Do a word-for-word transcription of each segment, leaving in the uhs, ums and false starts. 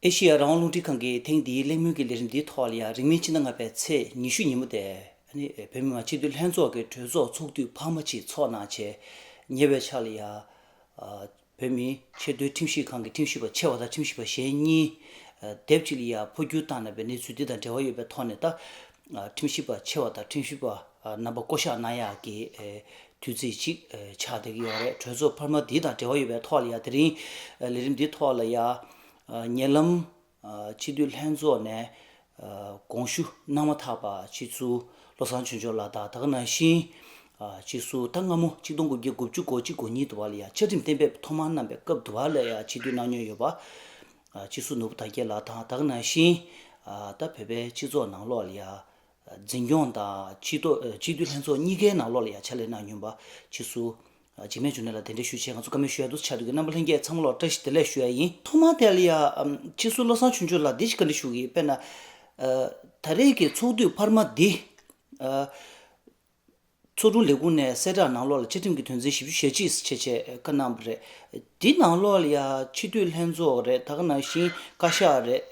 ཨེ་ཤེ་ཡ་རང་དབང་རླུང་འཕྲིན་ཁང་གིས་ཐེངས་འདིའི་གླེང་མོལ་གྱི་ལས་རིམ་འདིའི་ཐོག་ལ་ཡང་རིང་མིན་ཕྱི་ཟླ་ལྔ་པའི་ཚེས་ཉི་ཤུ་ཉིན་མོ་དེ་ཨ་ནི་བོད་མི་མང་སྤྱི་འཐུས་ལྷན་ཚོགས་ཀྱི་གྲོས་ཚོགས་ཚོགས་དུས་འཕར་མ་ཅིག་ཚོགས་གནང་བྱས། ཉེ་བའི་ཆར་ལ་ཡང་ཨ་བོད་མིའི་ཆེས་མཐོའི་ཁྲིམས་ཞིབ་ཁང་གི་ཁྲིམས་ཞིབ་པ་ཆེ་བ་དང་ཁྲིམས་ཞིབ་པ་གཞན་གཉིས་ཨ་དེབ་ཅིག་ལ་ཡང་འཕོ་འགྱུར་བཏང་གནང་བའི་གནས་ཚུལ་འདི་དང་འབྲེལ་བ་ཡོད་པའི་ཐོག་ནས། ད་ཨ་ཁྲིམས་ཞིབ་པ་ཆེ་བ་དང་ཁྲིམས་ཞིབ་པ་ཨ་རྣམ་པ་བསྐོ་གཞག་གནང་ཡག་གི་ཨ་དུས་ཚིགས་ཅིག་ཨ་ཆགས་བསྡད་ཀྱི་ཡོད་རེད། གྲོས་ཚོགས་འཕར་མ་འདི་དང་འབྲེལ་བ་ཡོད་པའི་ཐོག་ལ་ཡང་དེ་རིང་ཨ་ལས་རིམ་འདིའི་ཐོག་ལ་ཡང་ཨ་ཉེ་ལམ་ཨ་སྤྱི་འཐུས་ལྷན་ཚོགས་ནས་ཨ་དགོངས་ཞུ་གནང་མ་ཐག་པ་སྤྱི་ཟུར་བློ་བཟང་ཆོས་འབྱོར་ལགས་དང་། ད་ག་ནང་བཞིན་ཨ་སྤྱི་ཟུར་ད་སྔ་མོ་ཆིག་སྟོང་དགུ་བརྒྱ་དགུ་བཅུ་གོ་གཅིག་གོ་གཉིས་དུ་བ་ལ་ཡང་བཅའ་ཁྲིམས་གཏན་འབེབས་ཐོག་མར་གནང་བའི་སྐབས་དུ་བ་ལ་ཡང་སྤྱི་འཐུས་གནང་མྱོང་ཡོད་པ་ཨ་སྤྱི་ཟུར་ནོར་བུ་དར་རྒྱས་ལགས་དང་། ད་ག་ནང་བཞིན་ཨ་ད་བོད་པའི་སྤྱི་ཚོགས་ནང་ལོགས་ལ་ཡང་འཛིན་སྐྱོང་དང་སྤྱི་ཚོགས་ཨ་སྤྱི་འཐུས་ལྷན་ཚོགས་གཉིས་ཀའི་ནང་ལོགས་ལ་ཡང་ཕྱག་ལས་གནང་མྱོང་པ་སྤྱི་ཟུར་ཨ་འཇིགས་མེད་འབྱུང་གནས་ལགས་གདན་འདྲེན་ཞུ་ཆེད་ང་ཚོ་བཀའ་མོལ་ཞུ་ཡ་འདུག་ཆ་འདུག་གི། རྣམ་པ་ལྷན་རྒྱས་ཚང་མ་ལོག་བཀྲ་ཤིས་བདེ་ལེགས་ཞུ་ཡ་ཡིན། ཐོག་མ་དེ་ལ་ཡ་ཨམ་སྤྱི་ཟུར་བློ་བཟང་ཆོས་འབྱོར་ལགས་འདི་ཞིག་བཀའ་འདྲི་ཞུ་གི་ཡིན། དཔེར་ན་ཨ་ད་རེས་ཀྱི་ཚོགས་དུས་འཕར་མ་འདི་ཨ་ཚོགས་དྲུང་ལས་ཁུངས་ནས་གསལ་བསྒྲགས་ནང་ལོགས་ལ་བཅའ་ཁྲིམས་ཀྱི་དོན་ཚན་བཞི་བཅུ་ཞེ་གཅིག་ཟེར་བྱས་བཅས་བཀའ་གནང་བ་རེད། འདི་ནང་ལོགས་ལ་ཡ་སྤྱི་འཐུས་ལྷན་ཚོགས་རེད། ད་ག་ནང་བཞིན་བཀའ་ཤག་རེད།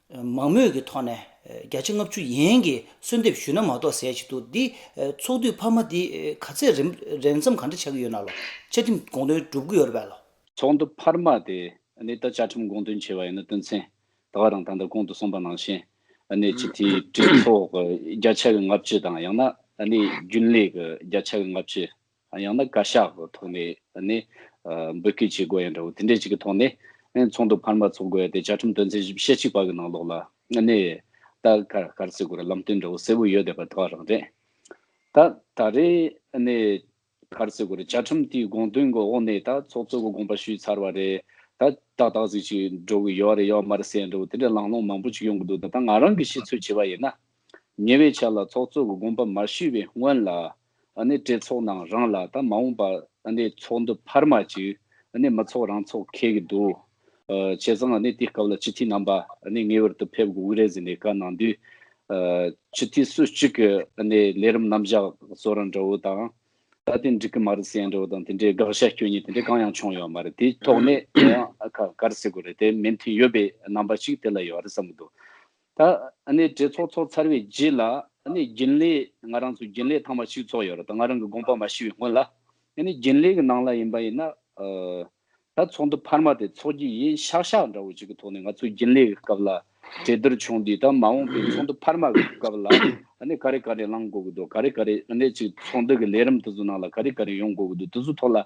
ཨ་མང་མོས་ཀྱི་ཐོག་ནས་ཨ་བརྒྱ་ཆ་ལྔ་བཅུ་ཡན་གྱིས་གསོལ་འདེབས་ཞུས་ན་མ་གཏོགས་ཟེར་གྱི་འདུག་འདི་ཨ་ཚོགས་དུས་འཕར་མ་འདི་ཨ་ག་ཚད་རིང་རིང་མཚམས་ག་འདྲ་ཆགས་ཀྱི་ཡོད་ན་ལོ། བཅའ་ཁྲིམས་དགོངས་དོན་འགྲུབ་ཀྱི་ཡོད་རེད་པས་ལོ། ཚོགས་འདུ་འཕར་མ་དེ་ཨ་ནི་ད་བཅའ་ཁྲིམས་དགོངས་དོན་བྱས་པ་ཡིན་ན་དོན་ཚན་ད་ག་རང་ད་ལྟ་གོང་དུ་གསུངས་པ་ནང་བཞིན་ཨ་ནི་སྤྱི་འཐུས་གྲོས་ཚོགས་ཀྱི་བརྒྱ་ཆ་གི་ལྔ་བཅུ་དང་། ཡང་ན་ཨ་ནི་རྒྱུན་ལས་ཀྱི་བརྒྱ་ཆ་གི་ལྔ་བཅུ། ཡང་ན་བཀའ་ཤག་གི་ཐོག་ནས་ཨ་ནི་ཨ་འབོད་སྐུལ་བྱེད་དགོས་ཡ་འདྲ་བོ་དེ་འདྲས་ཅིག་གི་ཐོག་ནས་ཨ་ནི་ཚོགས་འདུ་འཕར་མ་ཚོགས་དགོས་ཡ་དེ་བཅའ་ཁྲིམས་དོན་ཚན་བཞི་བཅུ་ཞེ་གཅིག་པ་གི་ནང་ལོགས་ལ་ཨ་ནི་ད་ག་ག་རེ་ཟེར་དགོས་རེད། ལམ་སྟོན་འདྲ་བོ་གསལ་པོ་ཡོད་བསྡད་པ་དེ་ག་རང་རེད། ད་ད་རེས་ཨ་ནི་ག་རེ་ཟེར་དགོས་རེད། བཅའ་ཁྲིམས་དེའི་དགོངས་དོན་གྱི་འོག་ནས་ད་ཚོགས་གཙོ་གི་དགོངས་པ་ཞུས་ཚར་བ་རེད། ད་ཏག་ཏག་ཟིག་ཅིག་འགྲོ་གི་ཡོད་རེད་ཡོད་མ་རེད་ཟེར་འདྲ་བོ་དེ་འདྲའི་གླེང་སློང་མང་པོ་ཅིག་ཡོང་གི་འདུག་ད་ད་ང་རང་གི་ཤེས་ཚོད་བྱས་པ་ཡིན་ན། ཉེ་བའི་ཆར་ལ་ཚོགས་གཙོ་གི་དགོངས་པ་མ་ཞུས་པའི་སྔོན་ལ་ཨ་ནི་གྲོས་ཚོགས་ནང་རང་ལ་ད་མ་འོངས་པ་ཨ་ནི་ཚོགས་འདུ་འཕར་མ་ཅིག་ཨ་ནི་མི་ཚོགས་རང་ཚོགས་འཁེལ་གི་འདུག་ཨ་བྱས་ཙང་ཨ་ནི་དེའི་སྐབས་ལ་སྤྱི་འཐུས་རྣམ་པ་ཨ་ནི་ངེས་པར་དུ་ཕེབས་དགོས་ཀྱི་རེད་ཟེར་ནས་བཀའ་གནང་དུས། ཨ་སྤྱི་འཐུས་སུ་གཅིག་གི་ཨ་ནི་ལས་རིམ་རྣམ་གཞག་བཟོ་ར་འདྲ་བོ་དང་། ད་དེ་འགྲིག་གི་མ་རེད་ཟེར་ཡ་འདྲ་བོ་དང་དེ་འདྲའི་དགག་བྱ་སྐྱོན་ཡ་དེ་འདྲ་གང་ཡང་བྱུང་ཡོད་མ་རེད། དེའི་ཐོག་ནས་ཡང་ཨ་ག་ག་རེ་ཟེར་དགོས་རེད། དེ་མོས་མཐུན་ཡོད་པའི་རྣམ་པ་ཞིག་དེ་ལ་ཡོད་རེད་བསམ་གི་འདུག་ད་ཨ་ནི་གྲོས་ཚོགས་ཚོགས་ཚར་བའི་རྗེས་ལ་ཨ་ནི་རྒྱུན་ལས་ང་རང་ཚོ་རྒྱུན་ལས་ཐེངས་མ་གཅིག་ཚོགས་ཡོད་རེད། ད་ང་རང་གི་དགོངས་པ་མ་ཞུས་པའི་སྔོན་ལ་ཨ་ནི་རྒྱུན་ལས་ཀྱི་ནང་ལ་ཡིན་པ་ཡིན་ན་ཨ་ད་ཚོགས་འདུ་འཕར་མ་དེ་ཚོགས་རྒྱུ་ཡིན་ཤག་ཤག་འདྲ་བོ་ཅིག་གི་ཐོག་ནས་ང་ཚོའི་རྒྱུན་ལས་ཀྱི་སྐབས་ལ་གྲོས་བསྡུར་བྱུང་དུས། ད་མ་འོངས་པའི་ཚོགས་འདུ་འཕར་མ་གི་སྐབས་ལ་ཨ་ནི་ག་རེ་ག་རེ་གླེང་དགོས་ཀྱི་འདུག་ག་རེ་ག་རེ་ཨ་ནི་ཅིག་ཚོགས་འདུ་གི་ལས་རིམ་དེ་ཚོ་ནང་ལ་ག་རེ་ག་རེ་ཡོང་དགོས་ཀྱི་འདུག་དེ་ཚོ་ཐོག་ལ་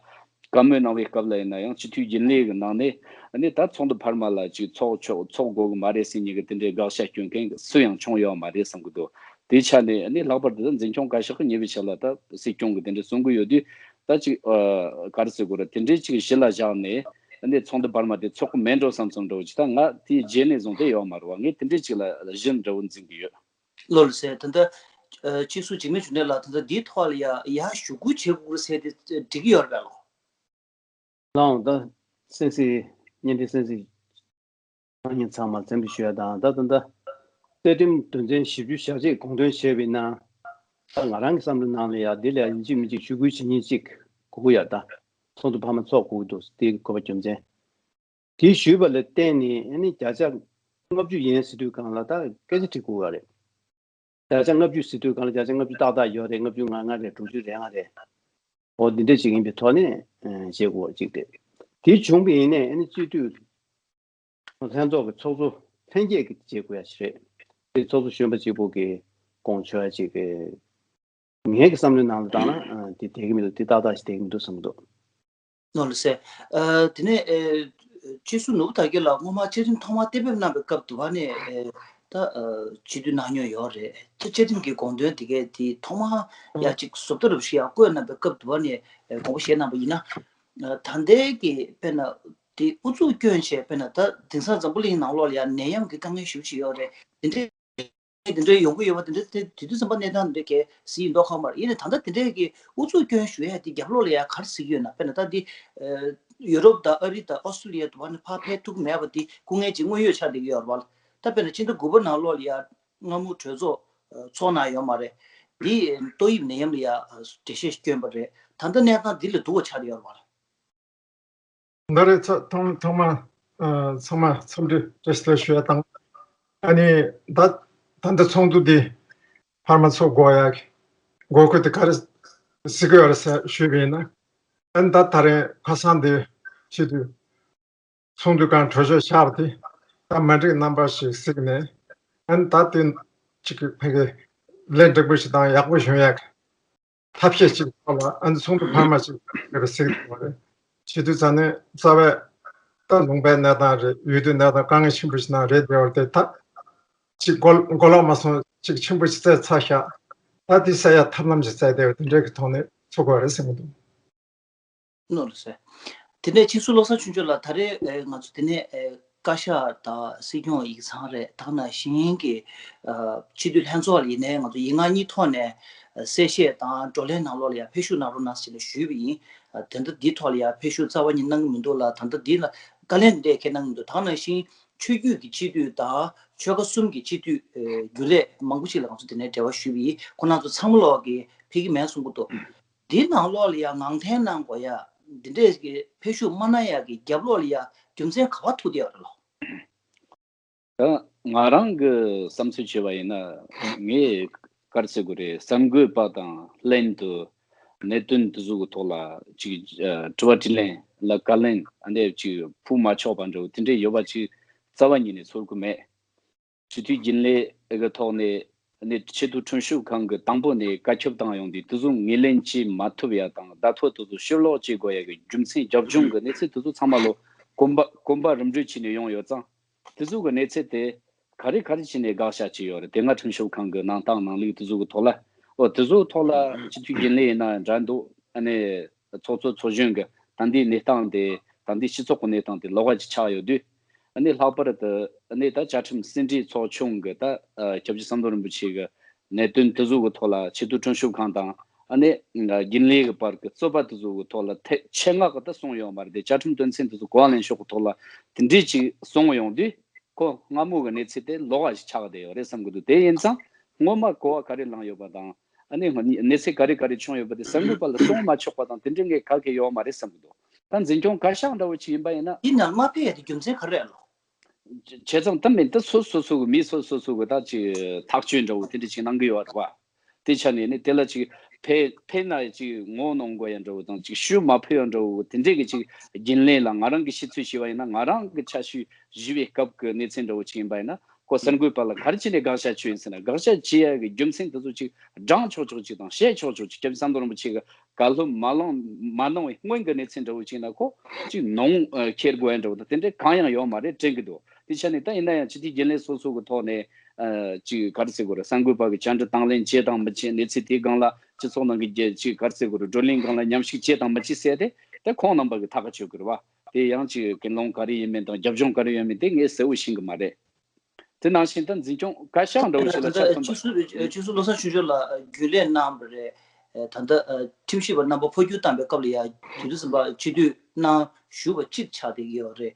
བཀའ་མོལ་གནང་བའི་སྐབས་ལ་ཡིན་ན་ཡང་སྤྱི་འཐུས་རྒྱུན་ལས་ཀྱི་ནང་ནས་ཨ་ནི་ད་ཚོགས་འདུ་འཕར་མ་ལ་ཅིག་ཚོགས་ཆོག་ཚོགས་དགོས་ཀྱི་མ་རེད་ཟེར་མཁན་གྱི་དེ་འདྲའི་དགག་བྱ་སྐྱོན་མཁན་སུ་ཡང་བྱུང་ཡོད་མ་རེད་བསམ་གྱི་འདུག་དེའི་ཆ་ནས་ཨ་ནི་ལྷག་པར་དུ་འཛིན་སྐྱོང་བཀའ་ཤག་གི་ཉེ་བའི་ཆར་ལ་ད་སྲིད་སྐྱོང་གི་དེ་འདྲ་གསུང་གི་ཡོད་དུས། ད་ཅིག་ཨ་ག་རེ་ཟེར་དགོས་རེད། དེ་འདྲའི་ཅིག་གཞི་ལ་བཞག་ནས་ཨ་ནི་ཚོགས་འདུ་འཕར་མ་དེ་ཚོགས་ཀྱི་མེད་འགྲོ་བསམ་བསམ་འདྲ་བོ་ཅིག་ད་ང་དེའི་རྗེས་ནས་བཟུང་སྟེ་ཡོད་མ་རེད་བ། ངས་དེ་འདྲའི་ཅིག་ལ་གཞི་འདྲ་བོ་འཛིན་གྱི་ཡོད། ལགས་སོ། ད་ལྟ་ཨ་སྤྱི་ཟུར་འཇིགས་མེད་འབྱུང་གནས་ལགས། ད་ལྟ་འདིའི་ཐོག་ལ་ཡ་ཡར་ཞུ་སྐུལ་བྱེད་དགོས་རེད་ཟེར་དེ་འགྲིག་གི་ཡོད་རེད་པས་ལགས། ལགས་འོང་། ད་གསན་གཟིགས་བརྙན་འཕྲིན་གསན་གཟིགས་ཁང་ཉིན་ཚང་མར་འཚམས་འདྲི་ཞུ་ཡ་དང་། ད་ད་ལྟ་རྩ་ཁྲིམས་དོན་ཚན་བཞི་བཅུ་ཞེ་གཅིག་དགོངས་དོན་བྱས་པ་ཡིན་ན། ད་ང་རང་གི་བསམ་བློའི་ནང་ལ་ཡ་འདི་ལ་ཡིན་གཅིག་མིན་གཅིག་ཞུ་སྐུལ་བྱེད་མཁན་གཅིག་དགོས་ཀྱི་ཡོད། ད་ཚོགས་འདུ་འཕར་མ་ཚོགས་དགོས་ཀྱི་འདུག་དེའི་དགོས་པ་རྒྱུ་མཚན། དེ་ཞུས་པ་ལ་བརྟེན་ནས་ཨ་ནི་བརྒྱ་ཆ་ལྔ་བཅུ་ཡན་ཟེར་དུས་སྒང་ལ་ད་སྐད་ཆ་དྲི་དགོས་པ་རེད། བརྒྱ་ཆ་ལྔ་བཅུ་ཟེར་དུས་སྒང་ལ་བརྒྱ་ཆ་ལྔ་བཅུ་ཏག་ཏག་ཡོད་རེད། ལྔ་བཅུ་ང་ལྔ་རེད། དྲུག་ཅུ་རེ་ལྔ་རེད། འོ་འདི་འདྲ་ཅིག་ཡིན་པའི་ཐོག་ནས་ཨ་བྱེད་དགོས་པ་ཅིག་རེད། དེ་བྱུང་བ་ཡིན་ནའི་ཨ་ནི་སྤྱི་འཐུས་ལྷན་ཚོགས་ཀྱི་ཚོགས་གཙོ་ལྷན་རྒྱས་ཀྱིས་བྱེད་དགོས་ཡ་ཞིག་རེད། དེ་ཚོགས་གཙོ་གཞོན་པ་གཅིག་པུ་གིས་དགོངས་ཆོག་ཡ་ཅིག་གི་ངའི་གི་བསམ་བློའི་ནང་ལ་བཏང་ན་ཨ་དེ་བསྡད་ཀྱི་མི་འདུག་དེ་ཏག་ཏག་ཞིག་བསྡད་ཀྱི་མི་འདུག་བསམ་གྱི་འདུག་ནོར་ལ་སེ། ཨ་དེ་ནས་ཨེ་སྤྱི་ཟུར་ནོར་བུ་དར་རྒྱས་ལགས་སྔོན་མ་བཅའ་ཁྲིམས་ཐོག་མར་གཏན་འབེབས་གནང་བའི་སྐབས་དུ་བ་ནས་ཨེ་ད་ཨ་སྤྱི་འཐུས་གནང་མྱོང་ཡོད་རེད། ད་བཅའ་ཁྲིམས་ཀྱི་དགོངས་དོན་དེ་གའི་དེ་ཐོག་མར་ཡ་གཅིག་བཟོ་ལྟ་རུ་ཞིག་ཡ་བཀོད་གནང་བའི་སྐབས་དུ་བ་ནས་ཨེ་དགོངས་པ་བཞེས་གནང་བ་ཡིན་ན། ཨ་ད་ལྟའི་གི་དཔེར་ན་དེ་ཨུ་ཚུགས་སྐྱོན་བྱས། དཔེར་ན་ད་དེང་སང་འཛམ་བུ་གླིང་ནང་ལོགས་ལ་ཡ་ནད་ཡམས་ཀྱི་དཀའ་ངལ་ཞེ་པོ་ཅིག་ཡོད་རེད། དེ་འདྲའི་དེ་འདྲའི་ཡོང་གི་ཡོད་པ་དེ་འདྲ་དེ་དུས་ཙམ་པ་གནས་སྟངས་དེ་འདྲ་གལ་སྲིད་ཡིན་མདོག་ཁ་པོ་མ་རེད། ཡིན་ནའི་ད་ལྟ་དེ་འདྲའི་གི་ཨུ་ཚུགས་སྐྱོན་ཞུ་ཡ་དེ་རྒྱབ་ལོགས་ལ་ཡ་ག་རེ་གཟིགས་ཡོད་ན། དཔེར་ན་ད་འདི་ཨ་ཡུ་རོབ་དང་ཨ་རི་དང་ཨོ་སི་ཀྲི་ལི་ཡ་དུ་བ་ནས་ཕར་ཕེབས་ཐུབ་ཀྱི་མེད་པ་དེ་སྐུ་ངལ་ཅིག་དངོས་ཡོད་ཆགས་བསྡད་ཀྱི་ཡོད་རེད་བ། ད་དཔེར་ན་ཕྱི་ཟླ་དགུ་པ་ནང་ལོགས་ལ་ཡ་སྔ་མོ་གྲོས་ཚོགས་ཚོགས་གནང་ཡོད་མ་རེད། འདི་ཏོག་དབྱིབས་ནད་ཡམས་ལ་ཡ་འགྲེལ་བཤད་བསྐྱོན་པ་རེད། ད་ལྟ་གནས་སྟངས་འདི་ལས་སྡུག་པ་ཆགས་བསྡད་ཡོད་རེད་བ། ད་རེས་ཚ་ཐོག་ཐོག་མ་ ཨ། ཚང་མ་འཚམས་འདྲི་བཀྲ་ཤིས་བདེ་ལེགས་ཞུ་ཡ་དང་། ཨ་ནི་ད་ད་ལྟ་ཚོགས་འདུ་འདི་འཕར་མ་ཚོགས་དགོས་ཡ་གི་དགོས་མཁོ་དེ་ག་རེ་གཟིགས་ཀྱི་ཡོད་རེད་ཟེར་ཞུས་པ་ཡིན་ན། ཨ་ནི་ད་ད་རེས་ཁ་སང་འདི་ཕྱི་དུས་ཚོགས་འདུ་སྒང་གྲོས་ཆོད་བཞག་པ་དེ་ད་མ་འགྲིག་རྣམ་པ་ཞིག་གཟིགས་ནས། ཨ་ནི་ད་དེ་ཅིག་ཕ་གི་ལས་འགྲིག་པོ་ཞིག་དང་ཡག་པོ་བྱུང་ཡ་གི་ཐབས་ཤེས་ཅིག་ཐོག་ལ། ཨ་ནི་ཚོགས་འདུ་འཕར་མ་ཅིག་རེད་པ་ཟེར་གྱི་ཡོད་རེད། བྱེད་དུས་ཙང་ནས་རྩ་བའི་ད་ལུང་པའི་གནས་སྟངས་རེད། འོས་བསྡུའི་གནས་སྟངས་དཀའ་ངལ་ཆེན་པོ་ཞིག་ནང་རེད། དེ་བར་དེ་ད་ཅིག་གོ་གོ་ལོག་མ་སོང་། ཅིག་ཆེན་པོ་ཞིག་བཙལ་ཚར་ཤག་ད་དེ་སེལ་ཡ་ཐབས་ལམ་ཞིག་བཙལ་བསྡད་ཡོད། དེ་འདྲའི་གི་ཐོག་ནས་ཚོགས་དགོས་རེད་བསམ་གྱི་འདུག། ནོར་ཟེར། དེ་ནས་ཕྱིས་སུ་བློ་བཟང་ཆོས་འབྱོར་ལགས། ད་རེས་ཨེ་ང་ཚོ་དེ་ནས་ཨེ་བཀའ་ཤག་དང་སྲིད་སྐྱོང་ཡིག་ཚང་རེད། ད་ག་ནང་བཞིན་གྱི་ཨ་སྤྱི་འཐུས་ལྷན་ཚོགས་ལ་ཡིན་ནའི་ང་ཚོ་ཡིག་ངག་གཉིས་ཐོག་ནས་ཨ་གསལ་བཤད་དང་བགྲོ་གླེང་ནང་ལོགས་ལ་ཡང་ཕེབས་ཞུགས་གནང་རོགས་གནང་ཟེར་ནས་ཞུས་པ་ཡིན། ཨ་དེ་འདྲ་འདིའི་ཐོག་ལ་ཡང་ཕེབས་ཞུགས་རྩ་བ་ཉིད་གནང་གི་མི་འདུག་ལ། ད་ལྟ་འདི་ལ་བཀའ་ལན་འདི་འདྲས་ཁྱེད་གནང་གི་མི་འདུག། ད་ག་ནང་བཞིན་ཆོས་བརྒྱུད་ཀྱི་སྤྱི་འཐུས་དང་ཆོལ་ཁ་གསུམ་གྱི་སྤྱི་འཐུས་ཨེ་རྒྱུན་ལས་མང་པོ་ཞིག་ལ་ང་ཚོ་དེ་ནས་འབྲེལ་བ་ཞུས་པ་ཡིན། ཁོང་རྣམ་ཚོ་ཚང་མ་ལོག་གིས་ཕེབས་ཀྱི་མེད་གསུང་གི་འདུག། འདི་ནང་ལོགས་ལ་ཡང་ངང་འཐེན་གནང་དགོས་ཡ། འདི་འདྲས་ཀྱི་ཕེབས་ཞུགས་མ་གནང་ཡ་གི་རྒྱབ་ལོགས་ལ་ཡ་རྒྱུ་མཚན་ག་པར་ཐུག་བསྡད་ཡོད་རེད་ལོ། ད་ང་རང་གི་བསམ་ཚུལ་བྱས་པ་ཡིན་ན། ངས་ག་རེ་ཟེར་དགོས་རེད། གསར་འགོད་པ་དང་ལྷན་དུ་གནད་དོན་དེ་ཚོ་གི་ཐོག་ལ་ཅིག་ཨ་དྲི་བ་དྲིས་ལན་ལ་བཀའ་ལན་ཨ་འདྲས་ཅིག་ཕུལ་མ་ཆོག་པ་འདྲ་བོ་དེ་འདྲས་ཡོད་པ་ཅིག་རྩ་བ་ཉིད་ནས་ཚོར་གི་མེད། སྤྱི་འཐུས་རྒྱུན་ལས་ཀྱི་ཐོག་ནས་ནས་ཆེས་མཐོའི་ཁྲིམས་ཞིབ་ཁང་གི་དང་པོ་ནས་བཀའ་ཁྱབ་བཏང་ཡོང་དུས། དེ་ཚོ་ངོས་ལེན་བྱེད་མ་ཐུབ་ཡ་དང་། བརྡ་ཐོ་དེ་ཚོ་ཕྱིར་སློག་བྱེད་དགོས་ཡ་གི་རྒྱུ་མཚན་རྒྱབ་ལྗོངས་ཀྱི་གནས་ཚུལ་དེ་ཚོ་ཚང་མ་ལོ་གོམ་པ་གོམ་པ་རིམ་བགྲོད་བྱས་ནས་ཡོང་ཡོད་ཙང་། དེ་ཚོ་གི་གནས་ཚུལ་དེ་ག་རེ་ག་རེ་བྱས་ནས་དགག་བྱ་བྱས་ཡོད་རེད། དེ་སྔ་ཁྲིམས་ཞིབ་ཁང་གི་གནང་སྟངས་གནང་ལུགས་དེ་ཚོ་གི་ཐོག་ལ། འོ་དེ་ཚོ་ཐོག་ལ་སྤྱི་འཐུས་རྒྱུན་ལས་ཡིན་ན་འདྲ་འདུག། ཨ་ནི་ཚོགས་གཙོ་ཚོགས་གཞོན་གྱི་ད་ལྟའི་གནས་སྟངས་དེ། ད་ལྟའི་སྤྱི་ཚོགས་ཀྱི་གནས་སྟངས་དེ་ལོགས་ཀ་ཅིག་ཆགས་ཡོད་དུས། ཨ་ནི་ལྷག་པར་དུ་ཨ་ནི་ད་བཅའ་ཁྲིམས་ཟིན་བྲིས་ཚོགས་ཆུང་གི་ད་ཨ་སྐྱབས་རྗེ་ཟམ་གདོང་རིན་པོ་ཆེ་གི་གནད་དོན་དེ་ཚོ་གི་ཐོག་ལ་ཆེས་མཐོའི་ཁྲིམས་ཞིབ་ཁང་དང་ཨ་ནི་རྒྱུན་ལས་ཀྱི་བར་གྱི་རྩོད་པ་དེ་ཚོ་གི་ཐོག་ལ་ཐེ་ཆེད་མངགས་ཀྱི་ད་གསུངས་ཡོད་མ་རེད་དེ། བཅའ་ཁྲིམས་དོན་ཚན་དེ་ཚོ་གོ་བ་ལེན་ཕྱོགས་ཀྱི་ཐོག་ལ་དེ་འདྲས་ཅིག་གསུངས་ཡོང་དུས། ཁོ་སྔ་མོ་གི་གནས་ཚུལ་དེ་ལོགས་ཀ་ཞིག་ཆགས་བསྡད་ཡོད་རེད་བསམ་གྱི་འདུག། དེ་ཡིན་ཙང་སྔོན་མ་གོ་བ་ག་རེ་བླངས་ཡོད་པ་དང་། ཨ་ནི་གནས་ཚུལ་ག་རེ་ག་རེ་བྱུང་ཡོད་པ་དེ་གསར་འགོད་པ་ལ་གསུང་མ་ཆོག་པ་དང་དེ་འདྲའི་ངས་ག་གེ་ཡོད་མ་རེད་བསམ་གྱི་འདུག། ད་འཛིན་སྐྱོང་བཀའ་ཤག་འདྲ་བོ་ཅིག་ཡིན་པ་ཡིན་ན། དེ་ནང་མ་ཕེབས་ཡ་དེ་རྒྱུ་མཚན་ག་རེ་རེད་ལོ། བྱས་ཙང་ད་མིན་ད་སོ་སོ་སོ་གི་མི་སོ་སོ་སོ་གི་ད་ཅིག་ཐག་གཅོད་འདྲ་བོ་དེ་འདྲ་ཅིག་གནང་གི་ཡོད་རེད་བ། དེ་ཆ་ནས་ནི་དེ་ལ་ཅིག་ཕེ་ཕེ་ན་ཅིག་ངོ་གནོང་དགོས་ཡ་འདྲ་བོ་དང་། ཅིག་ཤུགས་མ་ཕུལ་ཡ་འདྲ་བོ་དེ་འདྲས་ཀྱི་ཅིག་རྒྱུན་ལས་ལ་ང་རང་གི་ཤེས་ཚོད་བྱས་པ་ཡིན་ན། ང་རང་གི་ཆ་ཤས་ཞུས་པའི་སྐབས་ཀྱི་གནས་ཚུལ་འདྲ་བོ་ཅིག་ཡིན་པ་ཡིན་ན། ཁོ་གསར་འགོད་པ་ལ་ག་རེ་བྱས་ནས་དགག་བྱ་བྱས་ཡིན་ཟེར་ན། དགག་བྱ་བྱས་ཡ་གི་རྒྱུ་མཚན་དེ་ཚོ་ཅིག་བགྲང་ཆོག་ཆོག་ཅིག་དང་བཤད་ཆོག་ཆོག་ཅིག། སྐྱབས་རྗེ་ཟམ་གདོང་རིན་པོ་ཆེ་གི་བཀའ་སློབ་མ་གནང་མ་གནང་བའི་སྔོན་གྱི་གནས་ཚུལ་འདྲ་བོ་ཅིག་ཡིན་ན། ཁོ་ཅིག་གནོང་ཁྱེར་དགོས་ཡ་འདྲ་བོ་དང་དེ་འདྲས་གང་ཡང་ཡོད་མ་རེད་དྲན་གྱི་འདུག། དེ་ཆ་ནས་ད་ཡིན་ན་ཡང་སྤྱི་འཐུས་རྒྱུན་ལས་སོ་སོ་གི་ཐོག་ནས། ཨ་ཅིག་ག་རེ་ཟེར་དགོས་རེད། གསར་འགོད་པ་གི་བཅར་འདྲི་དང་ལེན་བྱས་དང་མི་བྱས། གནས་ཚུལ་དེའི་སྒང་ལ་སྤྱི་ཚོགས་ནང་གི་རྒྱ་ཅིག་ག་རེ་ཟེར་དགོས་རེད། བགྲོ་གླེང་སྒང་ལ་མཉམ་ཞུགས་བྱས་དང་མི་བྱས་ཟེར་ཏེ། དེ་ཁོང་རྣམ་པ་གི་ཐག་གཅོད་དགོས་རེད་བ། དེ་ཡང་ཅིག་ཀུན་སློང་ག་རེ་ཡིན་མིན་དང་རྒྱབ་ལྗོངས་ག་རེ་ཡོད་མིན་དེ་ངས་གསལ་བོ་ཤེས་གི་མ་རེད། དེ་ནང་བཞིན་ད་འཛིན་སྐྱོང་བཀའ་ཤག་འདྲ་བོ་ཞིག་ལ་ཆ་མཚོན་པ། ཕྱིས་སུ་ཕྱིས་སུ་བློ་བཟང་ཆོས་འབྱོར་ལགས་རྒྱུན་ལས་གནང་བ་རེད། ད་ལྟ་ཁྲིམས་ཞིབ་པ་རྣམ་པ་འཕོ་འགྱུར་བཏང་བའི་སྐབས་ལ་ཡང་དུས་དུས་ཙམ་པ་སྤྱི་འཐུས་གནང་བཞུགས་པ་གཅིག་ཆགས་བསྡད་ཀྱི་ཡོད་རེད།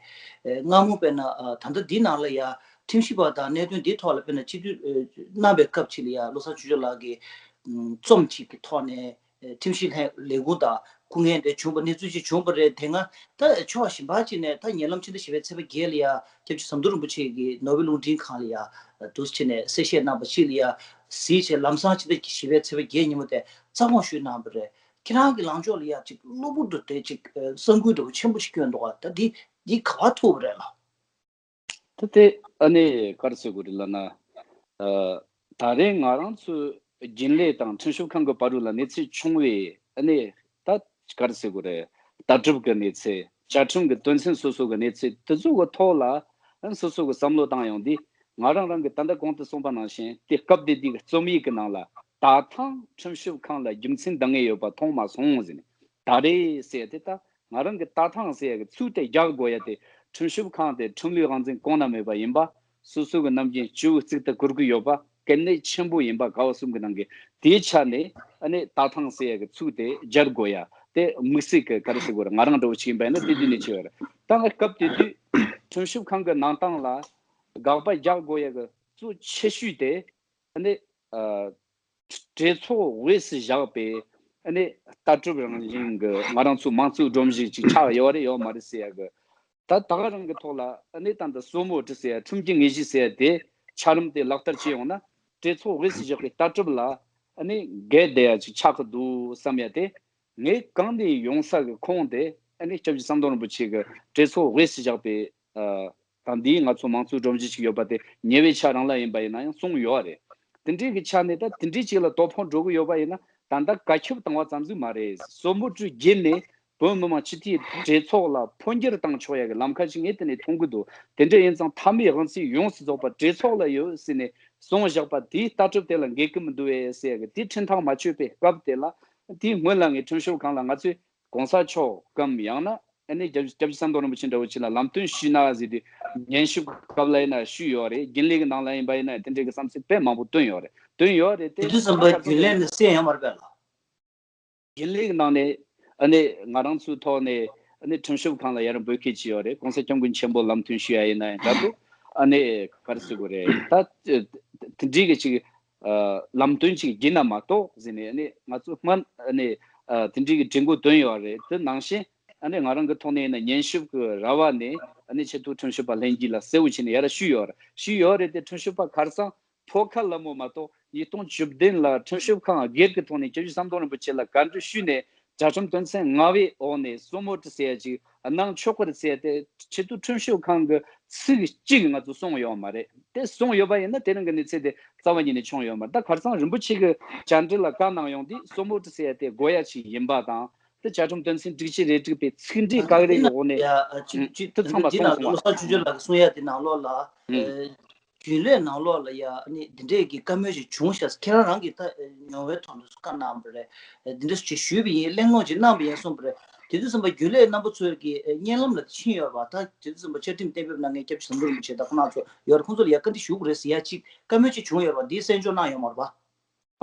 སྔ་མོ་དཔེར་ན་ད་ལྟ་འདི་ནང་ལ་ཡང་ཁྲིམས་ཞིབ་པ་དང་གནད་དོན་འདིའི་ཐོག་ལ་དཔེར་ན་སྤྱི་འཐུས་གནང་བའི་སྐབས་ཅིག་ལ་ཡང་བློ་བཟང་ཆོས་འབྱོར་ལགས་ཀྱིས་རྩོམ་གཅིག་གི་ཐོག་ནས། ཁྲིམས་ཞིབ་ལྷན་ལས་ཁུངས་དང་སྐུ་ངལ་འདྲ་བྱུང་བ་གནས་ཚུལ་ཅིག་བྱུང་བ་རེད། དེ་སྔ་ད་ཕྱོགས་གཞན་པ་ཅིག་ནས་ད་ཉེ་ལམ་ཕྱི་ཟླ་བཞི་པའི་ཚེས་པ་བརྒྱད་ལ་ཡ་སྐྱབས་རྗེ་ཟམ་གདོང་རིན་པོ་ཆེ་གིས་ནོར་ཝེ་རླུང་འཕྲིན་ཁང་ལ་ཡ་འདུག་སེ་བྱས་ནས་གསལ་བཤད་གནང་བ་ཅིག་ལ་ཡ་གཟིགས་བྱས་ལམ་སང་ཕྱི་ཟླ་བཞི་པའི་ཚེས་པ་བརྒྱད་ཉིན་མོ་དེ་རྩ་དགོངས་ཞུས་གནང་བ་རེད། ཁྱེད་རང་གི་ལངས་ཕྱོགས་ལ་ཡ་ཅིག་གློ་བུར་དུ་དེ་ཅིག་གསར་འགུལ་འདྲ་བོ་ཆེན་པོ་ཞིག་བསྐྱོན་འདུག་ག་ད་འདི་འདི་ག་པར་ཐུག་པ་རེད་ལགས། ད་དེ་ཨ་ནི་ག་རེ་ཟེར་དགོས་རེད་ལབ་ན། ཨ་ད་རེས་ང་རང་ཚོའི་རྒྱུན་ལས་དང་ཁྲིམས་ཞིབ་ཁང་གི་བར་དུ་ལ་གནས་ཚུལ་བྱུང་བའི་ཨ་ནི་ད་ག་རེ་ཟེར་དགོས་རེད། ལྟ་གྲུབ་ཀྱི་གནས་ཚུལ། བཅའ་ཁྲིམས་ཀྱི་དོན་ཚན་སོ་སོ་གི་གནས་ཚུལ་དེ་ཚོ་གི་ཐོག་ལ་ཨ་ནི་སོ་སོ་གི་བསམ་བློ་བཏང་ཡོང་དུས། ང་རང་རང་གི་ད་ལྟ་གོང་དུ་གསུངས་པ་ནང་བཞིན་དེ་སྐབས་དེ་དུས་ཀྱི་རྩོམ་ཡིག་གི་ནང་ལ། ད་ཐེངས་ཁྲིམས་ཞིབ་ཁང་ལ་རྒྱུ་མཚན་འདང་ངེས་ཡོད་པ་མཐོང་མ་སོང་ཟེར་ནས། ད་རེས་ཟེར་དེ་ད་ང་རང་གི་ད་ཐེངས་ཟེར་ཡ་གི་ཚིག་དེ་རྒྱག་དགོས་ཡ་དེ། ཁྲིམས་ཞིབ་ཁང་དེ་ཁྲིམས་ལུགས་དབང་འཛིན་གོང་ན་མེད་པ་ཡིན་པ། སོ་སོ་གི་ནམ་རྒྱུན་སྤྱི་བོའི་གཙུག་ཏུ་བཀུར་གྱི་ཡོད་པ། གལ་གནད་ཆེན་པོ་ཡིན་པ། ག་བ་གསུམ་གྱི་ནང་གི་དེའི་ཆ་ནས་ཨ་ནི་ད་ཐེངས་ཟེར་ཡ་གི་ཚིག་དེ་སྦྱར་དགོས་ཡ་དེ་དམིགས་བསལ་གྱི་ག་རེ་ཟེར་དགོས་རེད། ང་རང་འདྲ་བོ་ཞིག་ཡིན་པ་ཡིན་ན་དེ་དུས་ནས་བྱས་ཡོད་རེད། ད་ང་སྐབས་དེ་དུས་ཁྲིམས་ཞིབ་ཁང་གི་གནང་སྟངས་ལ་དགག་པ་རྒྱག་དགོས་ཡ་གི་གཙོ་ཆེ་ཤོས་དེ་ཨ་ནི། ཨ། གྲོས་ཚོགས་དབུས་སུ་བཞག་པའི་ཨ་ནི་ལྟ་གྲུབ་རང་བཞིན་གྱི་ང་རང་ཚོའི་མང་གཙོའི་སྒྲོམ་གཞི་ཅིག་ཆགས་ཡོད་རེད་ཡོད་མ་རེད་ཟེར་ཡ་གི་ ད་ད་ག་རང་གི་ཐོག་ལ་ཨ་ནི་ད་ལྟ་སོ་མོ་ཊ་ཟེར་ཡ་ཁྲིམས་ཀྱི་དངོས་གཞི་ཟེར་ཡ་དེ་ཆ་རིམ་དེ་ལག་བསྟར་བྱས་ཡོང་ན་གྲོས་ཚོགས་དབུས་སུ་བཞག་པའི་ལྟ་གྲུབ་ལ་ཨ་ནི་འགལ་བསྡད་ཡ་ཅིག་ཆགས་ཀྱི་འདུག་བསམ་ཡ་དེ། ངས་གང་ནས་ཡོང་ས་གི་ཁོངས་དེ་ཨ་ནི་སྐྱབས་རྗེ་ཟམ་གདོང་རིན་པོ་ཆེ་གི་གྲོས་ཚོགས་དབུས་སུ་བཞག་པའི་ཨ་ད་འདིའི་ང་ཚོ་མང་གཙོའི་སྒྲོམ་གཞི་ཅིག་ཡོད་པ་དེ་ཉེ་བའི་ཆ་རང་ལ་ཡིན་པ་ཡིན་ན་ཡང་གསུངས་ཡོད་རེད། དེ་འདྲའི་གི་ཆ་ནས་ད་དེ་འདྲའི་ཅིག་ལ་དོ་ཕོག་འགྲོ་གི་ཡོད་པ་ཡིན་ན་ད་ལྟ་བཀའ་ཁྱབ་བཏང་བ་ཙམ་ཟིག་མ་རེད། སོ་མོ་ཊ་བརྒྱུད་ནས་བོད་མི་མང་སྤྱི་འཐུས་གྲོས་ཚོགས་ལ་འཕོ་འགྱུར་བཏང་ཆོག་ཡ་གི་ལམ་ཁ་ཅིག་ངས་དེ་ནས་མཐོང་གི་འདུག་དེ་འདྲ་ཡིན་ཙང་མཐའ་མའི་དབང་ཚད་ཡོངས་སུ་རྫོགས་པ་གྲོས་ཚོགས་ལ་ཡོད་ཟེར་ནས་གསུངས་བཞག་པ་དེའི་ལྟ་གྲུབ་དེ་ལ་འགལ་གི་མི་འདུག་བས་ཟེར་ཡ་གི་དེ་ཁྲིམས་ཐག་མ་ཆོད་པའི་སྐབས་དེ་ལ། དེའི་སྔོན་ལ་ངས་ཁྲིམས་ཞིབ་ཁང་ལ་ང་ཚོས་གོང་ས་མཆོག་གམ་ཡང་ན་ཨ་ནི་སྐྱབས་སྐྱབས་རྗེ་ཟམ་གདོང་རིན་པོ་ཆེ་འདྲ་བོ་ཅིག་ལ་ལམ་སྟོན་ཞུས་ན་ཟེར་དུས་ཉན་ཞིབ་སྐབས་ལ་ཡིན་ན་ཞུས་ཡོད་རེད། རྒྱུན་ལས་ཀྱི་ནང་ལ་ཡིན་པ་ཡིན་ན་དེ་འདྲའི་གི་བསམ་ཚུལ་དཔེ་མང་པོ་བཏོན་ཡོད་རེད། བཏོན་ཡོད་རེད་དེ། དེ་དུས་ཙམ་པ་རྒྱུན་ལས་ནས་གསན་ཡོད་མ་རེད་པས་ལགས། རྒྱུན་ལས་ཀྱི་ནང་ནས་ཨ་ནི་ང་རང་ཚོའི་ཐོག་ནས་ཨ་ནི་ཁྲིམས་ཞིབ་ཁང་ལ་ཡར་འབོད་སྐུལ་བྱས་ཡོད་རེད། གོང་ས་སྐྱབས་མགོན་ཆེན་པོ་ལམ་སྟོན་ཞུ་ཡ་ཡིན་ན་ཡང་འདྲ་འདུག་ཨ་ནི་ག་རེ་ཟེར་དགོས་རེད། ད་དེ་འདྲའི་གི་ཅིག་ལམ་སྟོན་ཅིག་བགྱིས་ན་མ་གཏོགས་ཟེར་ནས་ཨ་ནི་ང་ཚོ་སྔ་ཨ་ནི་དེ་འདྲའི་གི་དྲི་འགོ་བཏོན་ཡོད་རེད། དེ་ནང་བཞིན་ཨ་ནི་ང་རང་གི་ཐོག་ནས་ཡིན་ན་ཉན་ཞིབ་ཀྱི་ར་བ་ནས་ཨ་ནི་ཆེས་མཐོའི་ཁྲིམས་ཞིབ་པ་ལྷན་རྒྱས་ལ་གསལ་བོ་བྱས་ནས་ཡར་ཞུས་ཡོད་རེད། ཞུས་ཡོད་རེད་དེ་ཁྲིམས་ཞིབ་པ་ཁ་སང་ཕོ་ཁ་ལ་མོ་མ་གཏོགས་ཉིས་སྟོང་བཅུ་བདུན་ལ་ཁྲིམས་ཞིབ་ཁང་སྒེར་གྱི་ཐོག་ནས་སྐྱབས་རྗེ་ཟམ་གདོང་རིན་པོ་ཆེ་ལ་བཀའ་འདྲི་ཞུས་ནས་རྒྱ་ཁྲིམས་དོན་ཚན་ལྔ་པའི་འོག་ནས་སོ་མོ་ཊ་ཟེར་ཡ་ཅིག་གནང་ཆོག་གི་རེད་ཟེར་ཡ་དེ་ཆེས་མཐོའི་ཁྲིམས་ཞིབ་ཁང་གི་ཚིག་གཅིག་ང་ཚོ་གསུངས་ཡོད་མ་རེད། དེ་གསུངས་ཡོད་པ་ཡིན་ན་དེ་རིང་གི་གནས་ཚུལ་དེ་རྩ་བ་ཉིད་ནས་བྱུང་ཡོད་མ་རེད། ད་ཁ་སང་རིན་པོ་ཆེ་གི་བཅར་འདྲི་ལ་བཀའ་གནང་ཡོང་དུས་སོ་མོ་ཊ་ཟེར་ཡ་དེ་དགོས་ཡ་ཅིག་ཡིན་པ་དང་། དེ་བཅའ་ཁྲིམས་དོན་ཚན་དྲུག་ཅུ་རེ་དྲུག་པའི་ཚིག་འགྲེལ་བཀའ་རེ་གི་འོག་ནས་ཨ་ཅིག་ཅིག་དེ་ཚང་མ་འདི་ནང་གསུངས་སོང་བ། བློ་བཟང་ཆོས་འབྱོར་ལགས་ཀྱིས་གསུང་ཡ་དེ་ནང་ལོགས་ལ་ཨུམ། རྒྱུན་ལས་ནང་ལོགས་ལ་ཡ་ཨ་ནི་འདི་འདྲས་ཀྱི་བཀའ་མོལ་ཞིག་བྱུང་ཤག་ཁྱེད་རང་རང་གིས་ད་མྱོང་བའི་ཐོག་ནས་བཀའ་གནང་བ་རེད། འདི་འདྲས་ཞིག་ཞུས་པ་ཡིན། གླེང་སློང་ཅིག་གནང་བ་ཡིན་གསུངས་པ་རེད། དེ་དུས་ཙམ་པ་རྒྱུན་ལས་རྣམ་པ་ཚོས་ཀྱི་བརྙན་ལམ་ལ་ཕྱིན་ཡོད་པ། ད་དེ་དུས་ཙམ་པ་བཅའ་ཁྲིམས་གཏན་འབེབས་གནང་མཁན་སྐྱབས་རྗེ་ཟམ་གདོང་རིན་པོ་ཆེ་དང་ཁོང་རྣམ་ཚོ་ཡོད་རེད། ཁོང་ཚོ་ལ་ཡ་བཀའ་འདྲི་ཞུ་དགོས་རེད་ཟེར་ཡ་ཅིག་བཀའ་མོལ་ཅིག་བྱུང་ཡོད་རེད་པ། འདིའི་གསན་འཇོག་གནང་ཡོད་མ་རེད་པ།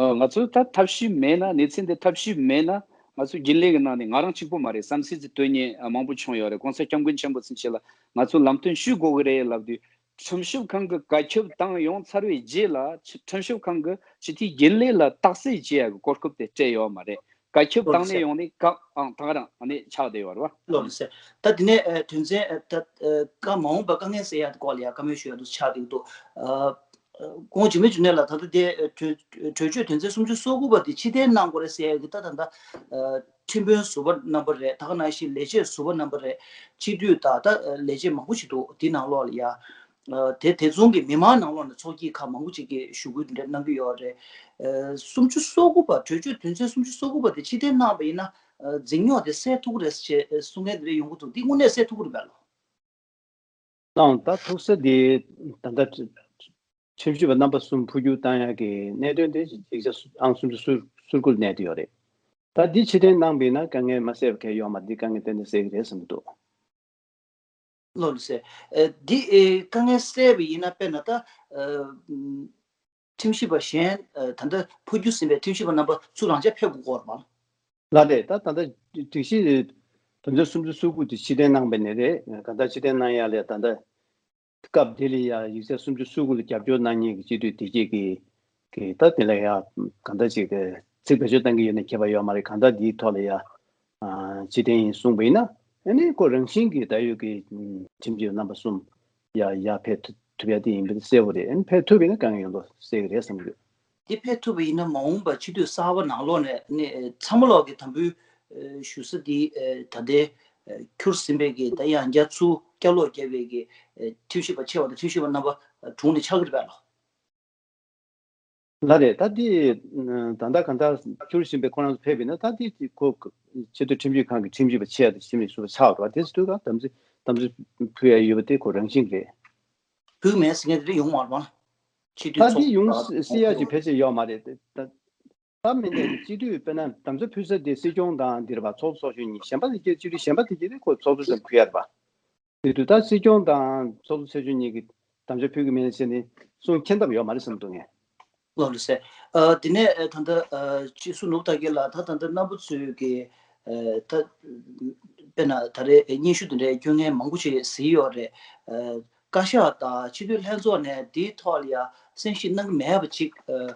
ཨ། ང་ཚོས་ད་ཐབས་ཤེས་མེད་ན། གནས་ཚུལ་འདི་ཐབས་ཤེས་མེད་ན་ང་ཚོ་རྒྱུན་ལས་ཀྱི་ནང་ནས་ང་རང་གཅིག་པོ་མ་རེད། བསམ་ཚུལ་ཅིག་བཏོན་མཁན་མང་པོ་བྱུང་ཡོད་རེད། གོང་ས་སྐྱབས་མགོན་ཆེན་པོ་ཚུན་ཆད་ལ་ང་ཚོ་ལམ་སྟོན་ཞུ་དགོས་ཀྱི་རེད་ལབ་དུས། ཁྲིམས་ཞིབ་ཁང་གི་བཀའ་ཁྱབ་བཏང་ཡོང་ཚར་བའི་རྗེས་ལ་ཁྲིམས་ཞིབ་ཁང་གིས་སྤྱི་འཐུས་རྒྱུན་ལས་ལ་རྟགས་གསལ་བྱེད་ཡག་གི་གོ་སྐབས་དེ་སྤྲད་ཡོད་མ་རེད། བཀའ་ཁྱབ་བཏང་ནས་ཡོང་ནས་བཀའ་ཨང་ད་ག་རང་ཨ་ནི་ཆགས་བསྡད་ཡོད་རེད་བ། ལགས་སོ། ད་དེ་ནས་ཨ་དོན་ཚན་ཨ་ད་ཨ་བཀའ་མ་འོངས་པ་དཀའ་ངལ་སེལ་ཡག་གི་སྐོར་ལ་ཡང་བཀའ་མོལ་ཞུ་ཡག་འདུག་ཆགས་བསྡད་འདུག་ཨ་ཁོང་འཇིགས་མེད་འབྱུང་གནས་ལགས་ད་ལྟ་དེ་ཨ་གྲོས་གྲོས་ཆོད་དོན་ཚན་སུམ་ཅུ་སོ་དགུ་པ་དེ་ཕྱིར་འཐེན་གནང་དགོས་རེད་ཟེར་ཡག་གི་ད་ད་ལྟ་ཨ་ཁྲིམས་དཔོན་ཟུར་པ་རྣམ་པ་རེད། ད་ག་ནང་བཞིན་ལས་བྱེད་ཟུར་པ་རྣམ་པ་རེད། སྤྱི་འཐུས་དང་ད་ལས་བྱེད་མང་པོ་ཞིག་འདུག་དེ་ནང་ལོགས་ལ་ཡ། ཨ་དེ་དེ་མཚུངས་ཀྱི་མི་མང་ནང་ལོགས་ནས་ཚོགས་སྐྱིད་ཁག་མང་པོ་ཅིག་གིས་ཞུ་སྐུལ་དེ་འདྲ་གནང་གི་ཡོད་རེད། ཨ་སུམ་ཅུ་སོ་དགུ་པ་གྲོས་ཆོད་དོན་ཚན་སུམ་ཅུ་སོ་དགུ་པ་དེ་ཕྱིར་འཐེན་གནང་བ་ཡིན་ན་ཨ་འཛིང་རྙོག་དེ་སེལ་ཐུབ་ཀྱི་རེད་ཅེས་གསུང་མཁན་དེ་འདྲ་ཡོང་གི་འདུག་འདི་དངོས་གནས་སེལ་ཐུབ་ཀྱི་རེད་པས་ལགས། ལགས་ད་ཐུག་ས་དེ་ད་ལྟ་ཁྲིམས་ཞིབ་པ་རྣམ་པ་གསུམ་འཕོ་འགྱུར་བཏང་ཡག་གི་གནད་དོན་དེ་ཡིག་ཆ་ཨང་སུམ་ཅུ་སོ་དགུ་ལ་གནས་བསྡད་ཡོད་རེད། ད་འདི་ཕྱིར་འཐེན་གནང་བ་ཡིན་ན་དཀའ་ངལ་མ་སེལ་བ་གང་ཡང་ཡོད་མ་རེད། འདི་དཀའ་ངལ་ཏན་ཏན་སེལ་གྱི་རེད་བསམ་གྱི་འདུག་ལགས་སོ། ཨ་འདི་ཨེ་དཀའ་ངལ་སེལ་བ་ཡིན་ན་དཔེར་ན་ད་ཨ་ཁྲིམས་ཞིབ་པ་གཞན་ཨ་ད་ལྟ་འཕོ་འགྱུར་ཟིན་པའི་ཁྲིམས་ཞིབ་པ་རྣམ་པ་ཚུར་རང་འཇགས་ཕེབས་དགོས་ཀྱི་ཡོད་རེད་པ། ལགས་རེད། ད་ད་ལྟ་སྒྲིག་གཞི་དོན་ཚན་སུམ་ཅུ་སོ་དགུ་དེ་ཕྱིར་འཐེན་གནང་བ་ནས་རེད། གང་ལྟར་ཕྱིར་འཐེན་གནང་ཡག་ལ་ད་ལྟ་སྐབས་དེ་ལ་ཡང་ཡིག་ཚད་སུམ་ཅུ་སོ་དགུ་ལ་རྒྱབ་སྐྱོར་གནང་མཁན་གྱི་སྤྱི་འཐུས་དེ་གྱད་ཀྱིས་ཀྱིས་ད་དེ་ལ་ཡང་གང་ལྟར་ཅིག་གི་ཚིག་བེད་སྤྱོད་གཏང་གི་ཡོད་ན་ཁྱད་པར་ཡོད་མ་རེད། གང་ལྟར་འདིའི་ཐོག་ལ་ཡང་ཨ་ཕྱིར་འཐེན་ཡིན་གསུངས་པ་ཡིན་ན་ཨ་ནི་ཁོ་རང་བཞིན་གྱིས་ད་ཡོད་ཀྱི་ཁྲིམས་ཞིབ་རྣམ་པ་གསུམ་ཡར་ཡར་ཕེབས་ཐུབ་ཐུབ་ཡ་དེ་ཡིན་པ་དེ་གསལ་པོ་རེད། ཨ་ནི་ཕེབས་ཐུབ་པ་ཡིན་ན་དཀའ་ངལ་ཡོང་མདོག་གསལ་གྱི་རེད་བསམ་གྱི་ཡོད། འདི་ཕེབས་ཐུབ་པ་ཡིན་ན་མ་འོངས་པ་སྤྱི་འཐུས་གསར་པ་ནང་ལོགས་ནས་ནི་ཚང་མ་ལོག་གི་དམ་འབུལ་ཨ་ཞུ་ས་འདི་ཨ་ད་ལྟའི་ཨ་འཁྱུར་ཟིན་པའི་གི་ད་ཡང་བསྐྱར་ཚུར་བསྐྱར་ལོག་བརྒྱབ་པའི་གི་ཨ་ཁྲིམས་ཞིབ་པ་ཆེ་བ་དང་ཁྲིམས་ཞིབ་པ་རྣམ་པ་ཨ་དྲུང་ནས་ཆགས་ཀྱི་རེད་པས་ལགས། ལགས་རེད། ད་འདི་ད་ལྟ་གང་ལྟར་འཁྱུར་ཟིན་པའི་ཁོ་རང་ཚོ་ཕེབས་པ་ཡིན་ན་ད་འདི་ཁོ་ཆེས་མཐོའི་ཁྲིམས་ཞིབ་ཁང་གི་ཁྲིམས་ཞིབ་པ་ཆེ་བ་དང་ཁྲིམས་ཞིབ་ཟུར་པ་ཆགས་འགྲོ་བ་དེ་ཚོ་དུས་གང་དམ་ཚིག་དམ་ཚིག་ཕུལ་ཡ་ཡོད་པ་དེ་ཁོ་རང་བཞིན་རེད། ཕུལ་མེད་ཟེར་མཁན་དེ་འདྲ་ཡོང་བ་རེད་པ། སྤྱི་འཐུས་ད་འདི་ཚོགས་ཡོང་སྲིད་ཡ་ཅིག་ཕལ་ཆེར་ཡོད་མ་རེད། ད་ད་མི་འདྲ་གི་སྤྱི་འཐུས་དཔེར་ན་དམ་ཚིག་ཕུལ་ས་དེ་སྲིད་སྐྱོང་དང་འདིར་བ་ཚོགས་གཙོ་ཚོགས་གཞོན་གཉིས་གཞན་པ་དེ་གྱད་སྤྱི་འཐུས་གཞན་པ་དེ་གྱད་དེ་ཁོ་ཚོགས་གཙོ་ཚོ་ཕུལ་ཡ་རེད་པ། དེ་དུས་ད་སྲིད་སྐྱོང་དང་ཚོགས་གཙོ་ཚོགས་གཞོན་གཉིས་ཀྱིས་དམ་བཅའ་ཕུལ་གྱི་མིན་ཟེར་ནས་གསུང་མཁྱེན་ཐབས་ཡོད་མ་རེད་བསམ་འདུག་ངས། ལགས་ལགས་སེ། ཨ་དེ་ནས་ཨ་ད་ལྟ་ཨ་སྤྱི་ཟུར་ནོར་བུ་དར་རྒྱས་ལགས་ད་ད་ལྟ་རྣམ་པ་ཚོས་ཀྱི་ཨ་ད་དཔེར་ན་ད་རེས་སྙན་ཞུ་དེ་འདྲའི་སྐྱོན་ངན་མང་པོ་ཞིག་གཟིགས་ཡོད་རེད། ཨ་བཀའ་ཤག་དང་སྤྱི་འཐུས་ལྷན་ཚོགས་ནས་དེའི་ཐོག་ལ་ཡ་གསན་ཞིབ་གནང་གི་མེད་པ་ཅིག་ཨ་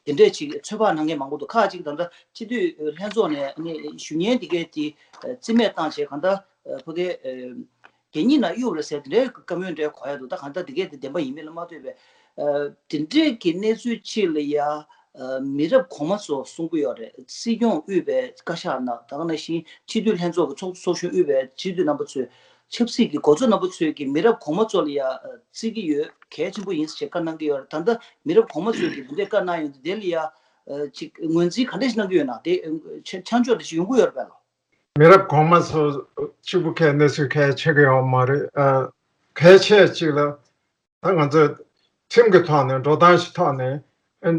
དེ་འདྲས་ཅིག་ཚོད་དཔག་གནང་མཁན་མང་པོ་འདུག་ཁག་ཅིག་ད་ལྟ་སྤྱི་འཐུས་ལྷན་ཚོགས་ནས་ཨ་ནི་ཞུ་སྙན་དེ་གའི་དེ་ཨ་རྩིས་མེད་བཏང་བྱས་གང་ལྟར་ཨ་ཕ་གའི་ཨ་ གད་སྙིགས་ནང་གཡུགས་རེད་ཟེར་དེ་འདྲའི་བཀའ་མོལ་འདྲ་གོ་ཡ་འདུག་ད་གང་ལྟར་དེ་གས་དེ་བདེན་པ་ཡིན་མིན་ལ་མ་ལྟོས་པའི་ཨ་དེ་འདྲའི་གི་གནས་ཚུལ་ཅིག་ལ་ཡ་ཨ་མི་རབས་གོང་མ་ཚོ་གསུང་གི་ཡོད་རེད། སྲིད་སྐྱོང་དབུས་པའི་བཀའ་ཤག་ནང་ད་ག་ནང་བཞིན་སྤྱི་འཐུས་ལྷན་ཚོགས་ཀྱི་ཚོགས་ཚོགས་གཞོན་དབུས་པའི་སྤྱི་འཐུས་རྣམ་པ་ཚོས་ཆབ་སྲིད་ཀྱི་འགོ་གཙོ་རྣམ་པ་ཚོས་ཀྱི་མི་རབས་གོང་མ་ཚོ་ལ་ཡ་ཨ་བརྩི་གི་ཡོད། གལ་ཆེན་པོ་ཡིན་ཟེར་བཀའ་གནང་གི་ཡོད་རེད། ད་ལྟ་མི་རབས་གོང་མ་ཚོས་ཀྱི་འདི་འདྲའི་བཀའ་གནང་ཡོང་དུས་དེ་ལ་ཡ་ཨ་ཅིག་ངོས་འཛིན་ག་འདྲ་ཞིག་གནང་གི་ཡོད་ན། དེ་ཨ་ཆ་ཆ་འཇོག་འདྲ་ཞིག་ཡོང་གི་ཡོད་རེད་པས་ལགས། མི་རབས་གོང་མ་ཚོ་གཅིག་པུ་ཁའི་གནས་ཚུལ་གལ་ཆེ་གི་ཡོད་མ་རེད། ཨ་གལ་ཆེ་གཅིག་ལ་ད་ང་ཚོས་ཁྲིམས་ཀྱི་ཐོག་ནས་འགྲོ་སྟངས་ཤིག་ཐོག་ནས་ཨ་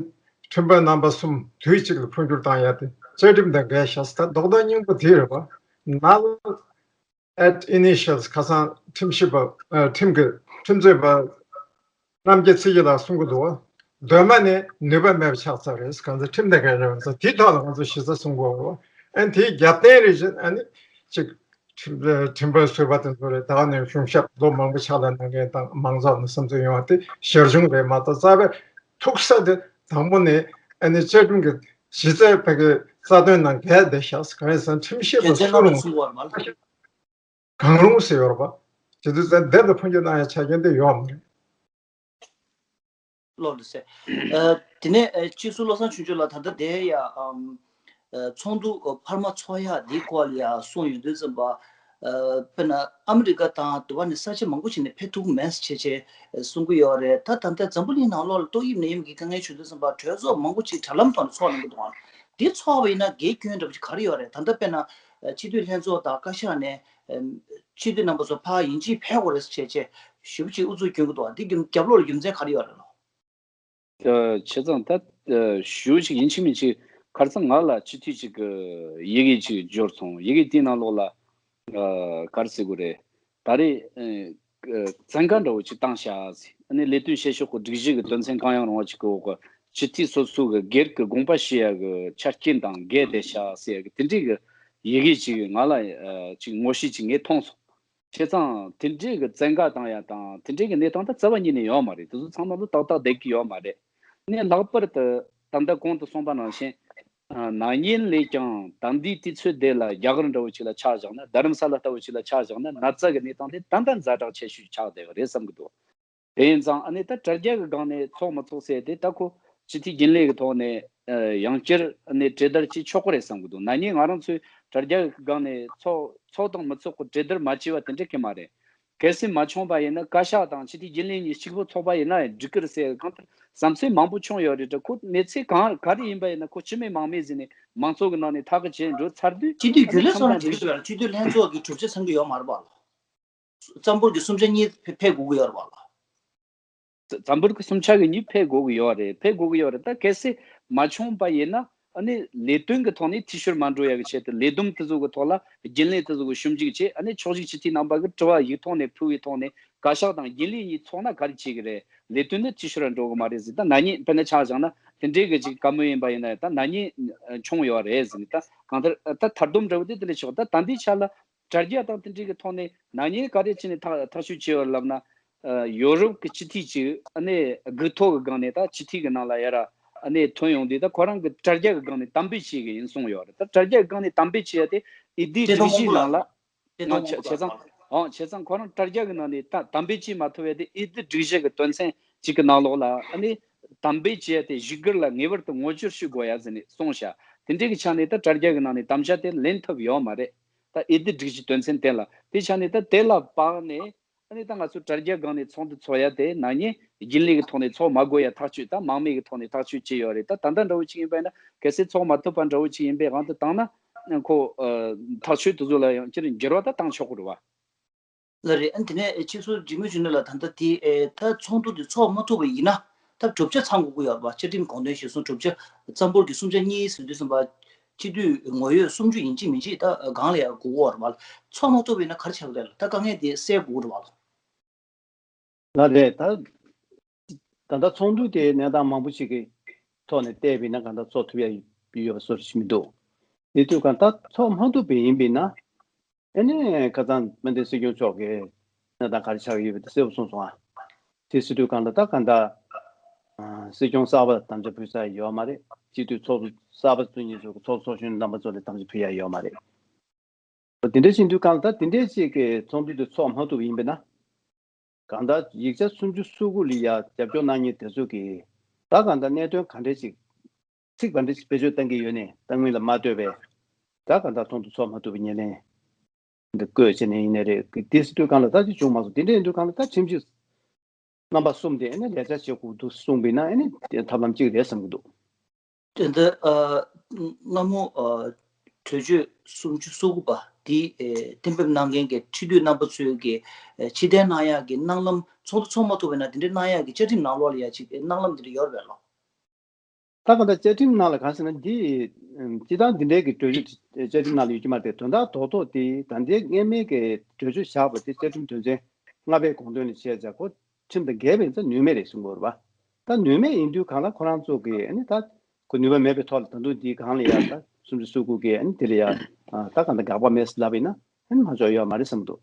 ཁྲིམས་དཔོན་རྣམ་པ་གསུམ་དུས་གཅིག་ལ་འཕོ་འགྱུར་བཏང་ཡ་དེ་བཅའ་ཁྲིམས་དང་འགལ་ཤག་ད་རྡོག་རྡོག་སྙིང་པོ་དེ་རེད་པ། Null ad initialis ཁ་སང་ཁྲིམས་ཞིབ་པ་ཨ་ཁྲིམས་ཀྱི་ཁྲིམས་རྩོད་པ་རྣམ་རྒྱལ་ཚེ་སྐྱིད་ལགས་གསུང་གི་འདུག་བ། གདོད་མ་ནས་ནུས་པ་མེད་པ་ཆགས་ཚར་རེད། གང་ཚེ་ཁྲིམས་དང་འགལ་རེད་བ། དེའི་ཐོག་ལ་ང་ཚོ་ཞིབ་ཚགས་གསུང་དགོས་བ། ཨ་ནི་དེའི་རྒྱབ་རྟེན་རེ་བཞིན་ཨ་ནི་ཅིག་ཁྲིམས་ཁྲིམས་དཔོན་ཟུར་པ་དེ་ཚོ་རེད། ད་ག་ནས་གཞུང་ཞབས་ལོ་མང་པོ་ཕྱག་ལས་གནང་མཁན་དང་མང་ཚོགས་ནས་བསམ་ཚུལ་ཡོང་བ་དེ་ཞར་བྱུང་རེད་མ་གཏོགས་རྩ་བའི་ཐུག་ས་དེ་དང་པོ་ནས་ཨ་ནི་བཅའ་ཁྲིམས་ཀྱི་གཞི་རྩའི་བོད་ཀྱི་རྩ་དོན་ནང་འགལ་བསྡད་ཤག་གང་ཡིན་ཟེར་ན་ཁྲིམས་ཞིབ་པ་སུ་རུང་གང་རུང་ཟེར་ཡོད་རེད་པ། བྱེད་དུས་ཙམ་བདེན་དུ་འཕོ་འགྱུར་གནང་ཡ་ཆ་རྐྱེན་དེ་ཡོད་མ་རེད། ལོག་འདུག་ཟེར། ཨ་དེ་ནས་ཨ་སྤྱི་ཟུར་བློ་བཟང་ཆོས་འབྱོར་ལགས་ད་ལྟ་དེ་ཡ་ཨམ་ཨ་ཚོགས་འདུ་འཕར་མ་ཚོགས་ཡ་འདིའི་སྐོར་ལ་ཡ་གསུངས་ཡོང་དུས་ཙམ་པ། ཨ་དཔེར་ན་ཨ་མི་རི་ཀ་དང་དུ་བ་ནས་ས་ཆ་མང་པོ་ཞིག་ནས་ཕེབས་ཐུབ་ཀྱི་མེད་ཟེར་བྱས་བྱས་གསུང་གི་ཡོད་རེད། ད་ད་ལྟ་འཛམ་བུ་གླིང་ནང་ལོགས་ལ་ཏོག་དབྱིབས་ནད་ཡམས་ཀྱི་དཀའ་ངལ་བྱུང་དུས་ཙམ་པ་གྲོས་ཚོགས་མང་པོ་ཅིག་དྲ་ལམ་ཐོག་ནས་ཚོགས་གནང་གི་འདུག་ཨང་། འདི་ཚོགས་པ་ཡིན་ན་དགེ་སྐྱོན་འདྲ་པོ་ཅིག་ག་རེ་ཡོད་རེད། ད་ལྟ་དཔེར་ན་སྤྱི་འཐུས་ལྷན་ཚོགས་དང་བཀའ་ཤག་ནས་སྤྱི་འཐུས་རྣམ་པ་ཚོ་ཕར་ཡིན་གཅིག་ཕེབས་དགོས་རེད་ཟེར་བྱས་བྱས་ཞེ་པོ་ཅིག་ཨུ་ཚུགས་སྐྱོན་གྱི་འདུག་ཨ། འདི་རྒྱུ་རྒྱབ་ལོགས་ལ་རྒྱུ་མཚན་ག་རེ་ཡོད་རེད་ལོ། བྱས་ཙང་ད་ཞུ་ཅིག་ཡིན་གཅིག་མིན་གཅིག་ཁར་ཚང་ང་ལ་སྤྱི་འཐུས་ཅིག་གི་ཡི་གེ་ཅིག་འབྱོར་སོང་། ཡི་གེ་དེའི་ནང་ལོགས་ལ་ག་རེ་ཟེར་དགོས་རེད། ད་རེས་བཙན་བཀའ་འདྲ་བོ་ཅིག་བཏང་ཤག་ཟེར། ཨ་ནི་ལས་དོན་བྱེད་ཕྱོགས་ཀྱི་སྒྲིག་གཞི་གི་དོན་ཚན་གང་ཡང་རུང་བ་ཅིག་གི་འོག་གི་སྤྱི་འཐུས་སོ་སོ་གི་སྒེར་གྱི་དགོངས་པ་བཞེས་ཡ་གི་ཆ་རྐྱེན་དང་འགལ་བསྡད་ཤག་ཟེར་ཡ་གི་དེ་འདྲའི་གི་ཡི་གེ་ཅིག་ང་ལ་ཅིག་ངོ་ཤེས་ཅིག་ངས་མཐོང་སོང་། བྱས་ཙང་དེ་འདྲའི་གི་བཙན་བཀའ་བཏང་ཡ་དང་དེ་འདྲའི་གི་གནས་སྟངས་ད་རྩ་བ་ཉིད་ནས་ཡོད་མ་རེད། དེ་ཚོ་ཚང་མ་ལོ་ཏག་ཏག་བསྡད་ཀྱི་ཡོད་མ་རེད། ནས་ལྷག་པར་དུ་ད་ལྟ་གོང་དུ་གསུངས་པ་ནང་བཞིན། ཨ་ན་ནིང་ལས་ཀྱང་ད་ལྟའི་དུས་ཚོད་དེ་ལ་རྒྱ་གར་འདྲ་བོ་ཅིག་ལ་ཆ་བཞག་ན། རྡ་རམ་ས་ལ་ལྟ་བུ་ཅིག་ལ་ཆ་བཞག་ན་ན་ཚ་གི་གནས་སྟངས་དེ་ད་ལྟ་ཛ་དྲག་ཆེ་ཤོས་ཆགས་བསྡད་ཡོད་རེད་བསམ་གྱི་འདུག་དེ་ཡིན་ཙང་ཨ་ནི་ད་དྲ་རྒྱ་གི་སྒང་ནས་ཚོགས་མི་ཚོགས་ཟེར་དེ་ད་ཁོ་སྤྱི་འཐུས་རྒྱུན་ལས་ཀྱི་ཐོག་ནས་ཡང་བསྐྱར་ཨ་ནི་གྲོས་བསྡུར་བྱེད་ཆོག་གི་རེད་བསམ་གྱི་འདུག་ན་ནིང་ང་རང་ཚོས་དྲ་རྒྱ་གི་སྒང་ནས་ཚོགས་ཚོགས་དང་མི་ཚོགས་ཀྱི་གྲོས་བསྡུར་མ་བྱས་པ་དེ་འདྲ་གི་མ་རེད། གལ་སྲིད་མ་བྱུང་པ་ཡིན་ན་བཀའ་ཤག་དང་སྤྱི་འཐུས་རྒྱུན་ལས་གཉིས་གཅིག་པུ་ཚོགས་པ་ཡིན་ན་ཡང་འགྲིག་གི་རེད་ཟེར། གང་ལྟར་བསམ་ཚུལ་མང་པོ་བྱུང་ཡོད་རེད་དྲ། ཁོ་གནས་ཚུལ་གང་ག་རེ་ཡིན་པ་ཡིན་ན་ཁོ་སྤྱི་མོས་མང་མོས་ཟིན་ནས་མང་ཚོགས་ཀྱི་ནང་ནས་ཐག་གིས་བཅད་འགྲོ་ཚར་དུས་སྤྱི་འཐུས་རྒྱུན་ལས་ཚོ་ལ་འགྲིག་གི་ཡོད་རེད། སྤྱི་འཐུས་ལྷན་ཚོགས་ཀྱི་གྲུབ་ཆ་ཚང་གི་ཡོད་མ་རེད་པ་ལགས། རྩ་འབོར་གྱི་གསུམ་ཆ་གཉིས་ཕེབས་དགོས་ཀྱི་ཡོད་རེད་པ་ལགས། རྩ་འབོར་གྱི་གསུམ་ཆ་གི་གཉིས་ཕེབས་དགོས་ཀྱི་ཡོད་རེད། ཕེབས་དགོས་ཀྱི་ཡོད་རེད། ད་གལ་སྲིད་མ་བྱུང་པ་ཡིན་ན་ཨ་ནི་ལས་དོན་གྱི་ཐོག་ནས་འཐུས་ཤོར་མ་འགྲོ་ཡ་གི་ཆེད་དུ་ལས་བསྡོམས་དེ་ཚོ་གི་ཐོག་ལ་རྒྱུན་ལས་དེ་ཚོ་གི་ཞིབ་འཇུག་བྱས། ཨ་ནི་ཕྱོགས་བཞུགས་སྤྱི་འཐུས་རྣམ་པ་གི་དྲི་བ་ཡིག་ཐོག་ནས་ཕུལ་བའི་ཐོག་ནས་བཀའ་ཤག་དང་རྒྱུན་ལས་གཉིས་ཚོགས་ན་ག་རེ་བྱེད་ཀྱི་རེད། ལས་དོན་ནི་འཐུས་ཤོར་འགྲོ་གི་མ་རེད་ཟེར། ད་ན་ནིང་དཔེར་ན་ཆ་བཞག་ན་དེ་འདྲའི་གི་ཅིག་བཀའ་མོལ་ཡིན་པ་ཡིན་ན་ད་ན་ནིང་བྱུང་ཡོད་རེད་ཟེར་ནས། ད་གང་ལྟར་ད་མཐར་སྡོམ་འདྲ་བོ་དེ་དེ་ལས་ཆོག་ད་ད་ལྟའི་ཆ་ལ་དྲ་རྒྱ་དང་དེ་འདྲའི་གི་ཐོག་ནས་ན་ནིང་ག་རེ་བྱས་ནས་ཐག་ཐག་གཅོད་བྱས་ཡོད་ལབ་ན། ཡོ་རོབ་ཀྱི་སྤྱི་འཐུས་ཅིག་ཨ་ནི་དགུ་ཐོག་གི་སྒང་ནས་ད་སྤྱི་འཐུས་ཀྱི་ནང་ལ་ཡར་ཨ་ནི་ཐོན་ཡོང་དུས་ད་ཁོ་རང་གི་དྲ་རྒྱ་གི་སྒང་ནས་དམ་འབུལ་བྱེད་ཀྱི་ཡིན་གསུངས་ཡོད་རེད། ད་དྲ་རྒྱ་གི་སྒང་ནས་དམ་འབུལ་བྱེད་ཡ་དེ་ཨེ་ཌི་སྒྲིག་གཞིའི་ནང་ལ་བྱས་ཙང་། ཨང་། བྱས་ཙང་ཁོ་རང་དྲ་རྒྱ་གི་ནང་ནས་ད་དམ་འབུལ་བྱེད་མ་ཐུབ་ཡ་དེ་ཨེ་ཌི་སྒྲིག་གཞི་གི་དོན་ཚན་གཅིག་གི་ནང་ལོགས་ལ་ཨ་ནི་དམ་འབུལ་བྱེད་ཡ་དེ་བཞུགས་སྒར་ལ་ངེས་པར་དུ་ངོ་སྦྱོར་ཞུ་དགོས་ཡ་ཟེར་ནས་གསུངས་ཤག་དེ་འདྲའི་གི་ཆ་ནས་ད་དྲ་རྒྱ་གི་ནང་ནས་དམ་བཅའ་དེ་ལེན་ཐུབ་ཡོད་མ་རེད། ད་ཨེ་ཌི་སྒྲིག་གཞི་དོན་ཚན་དེ་ལ་དེ་ཆ་ནས་ད་དེ་ལ་དཔག་ནས་ཨ་ནི་ད་ང་ཚོ་དྲ་རྒྱ་སྒང་ནས་ཚོགས་འདུ་ཚོགས་ཡ་དེ་ན་ནིང་རྒྱུན་ལས་ཀྱི་ཐོག་ནས་ཚོགས་མ་དགོས་ཡ་ཐག་གཅོད། ད་མང་མོས་ཀྱི་ཐོག་ནས་ཐག་གཅོད་བྱས་ཡོད་རེད། ད་ད་ལྟ་འདྲ་བོ་ཅིག་ཡིན་པ་ཡིན་ན་གལ་སྲིད་ཚོགས་མ་ཐུབ་པ་འདྲ་བོ་ཅིག་ཡིན་པའི་དབང་དུ་བཏང་ན་ཁོ་ཐག་གཅོད་དེ་ཚོ་ལ་ཡང་སྤྱིར་འགྱུར་བ་ད་བཏང་ཆོག་གི་རེད་བ། ལགས་རེད། ཨ་ནི་དེ་ནས་སྤྱི་ཟུར་འབྲི་མོལ་གཞོན་ནུ་ལགས་ད་ལྟ་དེ་ཨེ་ད་ཚོགས་འདུ་དེ་ཚོགས་མ་ཐུབ་པ་ཡིན་ན་ད་གྲུབ་ཆ་ཚང་དགོས་ཀྱི་ཡོད་རེད་པ། བཅའ་ཁྲིམས་དགོངས་དོན་གཞིར་བཟུང་གྲུབ་ཆ་རྩ་འབོར་གྱི་གསུམ་ཆ་གཉིས་ཟེར་དུས་ཙམ་པ་སྤྱི་འཐུས་ངོ་ཡོད་སུམ་ཅུ་ཡིན་གཅིག་མིན་གཅིག་ད་སྒང་ལ་ཡང་དགོས་ཀྱི་ཡོད་རེད་པ། ཚོགས་མ་ཐུབ་པ་ཡིན་ན་ག་རེ་ཆགས་ཀྱི་རེད་ལགས། ད་དཀའ་ངལ་དེ་སེལ་དགོས་ཀྱི་རེད་པ་ལགས། ལགས་རེད། ད་ད་ལྟ་ཚོགས་འདུ་དེ་གནས་སྟངས་མང་པོ་ཞིག་གི་ཐོག་ནས་བལྟས་པ་ཡིན་ན་གང་ལྟར་ཚོགས་ཐུབ་ཡ་ཡོད་པ་བཟོ་འདྲ་ཞིག་མི་འདུག་དེ་དུས་གང་ལྟར་ཚོགས་མ་ཐུབ་པ་ཡིན་པ་ཡིན་ན། ཨ་ནི་ཁ་སང་དཔལ་ལྡན་སྲིད་སྐྱོང་མཆོག་གིས་གནས་སྟངས་ག་རེ་ཆགས་ཀྱི་ཡོད་པ་དེ་གསལ་པོ་གསུངས་སོང་ཨ། དེ་ཟེར་དུས་གང་ལྟར་ད་གང་ལྟར་སྲིད་སྐྱོང་གསར་པ་དམ་བཅའ་ཕུལ་ས་ཡོད་མ་རེད། སྤྱི་འཐུས་ཚོགས་གཙོ་གསར་པ་བཙུགས་མཁན་ཚོ་གི་ཚོགས་གཙོ་གཞོན་རྣམ་པ་ཚོ་ལ་དམ་བཅའ་ཕུལ་ཡ་ཡོད་མ་རེད། དེ་འདྲ་བྱེད་དུས་གང་ལ་ད་དེ་འདྲའི་ཅིག་གི་ཚོགས་འདུ་དེ་ཚོགས་མ་ཐུབ་པ་ཡིན་པས་ན། གང་ལྟར་ཡིག་ཆ་སུམ་ཅུ་སོ་དགུ་ལ་ཡ་རྒྱབ་སྐྱོར་གནང་མཁན་དེ་ཚོ་གིས་ད་གང་ལྟར་གནད་དོན་ག་འདྲས་ཅིག་ཚིག་ག་འདྲས་ཅིག་བེད་སྤྱོད་གཏང་གི་ཡོད་ནས་གཏང་མིན་ལ་མ་ལྟོས་པའི་ད་གང་ལྟར་ཚོགས་འདུ་ཚོགས་མ་ཐུབ་པའི་ཉེར་ལེན་འདི་བཀོད་བྱས་ནས་ཡིན་ནའི་རེད། དེ་སྲིད་དུས་གང་ལ་ད་ཅིག་བྱུང་མ་སོང་། དེ་འདྲ་ཡིན་དུས་གང་ལ་ད་ཁྲིམས་གཅོད་རྣམ་པ་གསུམ་དེ་ཨ་ནི་ལས་ཀ་བྱེད་དགོས་འདུག་གསུངས་པས་ན་ཨ་ནི་དེ་ཐབས་ལམ་གཅིག་རེད་བསམ་གྱི་འདུག། དེ་འདི་ཨ་སྔ་མོ་ཨ་གྲོས་ཆོད་སུམ་ཅུ་སོ་དགུ་པ་འདི་ཨེ་གཏན་འབེབས་གནང་མཁན་གྱི་ཁྲིམས་དོན་རྣམ་པ་ཚོས་ཀྱི་ཨེ་ཕྱིར་འཐེན་གནང་ཡག་གི་གནང་ལམ་ཚོགས་འདུ་ཚོགས་མ་ཐུབ་པས་ན་དེ་འདྲའི་གནང་ཡག་གི་བཅའ་ཁྲིམས་ནང་ལོགས་ལ་ཡ་ཅིག་གནང་ལམ་དེ་འདྲ་ཡོད་རེད་པས་ལོ། ད་ག་ད་བཅའ་ཁྲིམས་ནང་ལ་གང་ཟེར་ན་འདི་ཨམ་སྤྱི་བཏང་འདི་འདྲའི་གི་གྲོས་ཆོད་བཅའ་ཁྲིམས་ནང་ལ་ཡོད་ཀྱི་མ་རེད། དོན་དག་རྡོག་རྡོག་དེ་ད་ལྟའི་སྔོན་མའི་གི་གྲོས་ཆོད་བཞག་པ་དེ་བཅའ་ཁྲིམས་དོན་ཚན་ལྔ་པའི་དགོངས་དོན་ལ་བྱས་ཙང་ཁོ་ཁྲིམས་དང་འགལ་བའི་ཚེ་ནུས་མེད་རེད་གསུང་གི་ཡོད་རེད་པ། ད་ནུས་མེད་ཡིན་དུས་གང་ལ་ཁོ་རང་ཚོ་གི་ཨ་ནི་ད་ཁོ་ནུས་པ་མེད་པའི་ཐོག་ལ་ད་དུང་འདི་གང་ལ་ཡ་ད་སུམ་ཅུ་སོ་དགུ་གི་ཨ་ནི་དེ་ལ་ཡ་ད་གང་ལྟར་དགག་པ་མེད་ཟེར་ལབ་པ་ཡིན་ན་ཨ་ནི་མ་ཆོག་ཡོད་མ་རེད་བསམ་འདུག།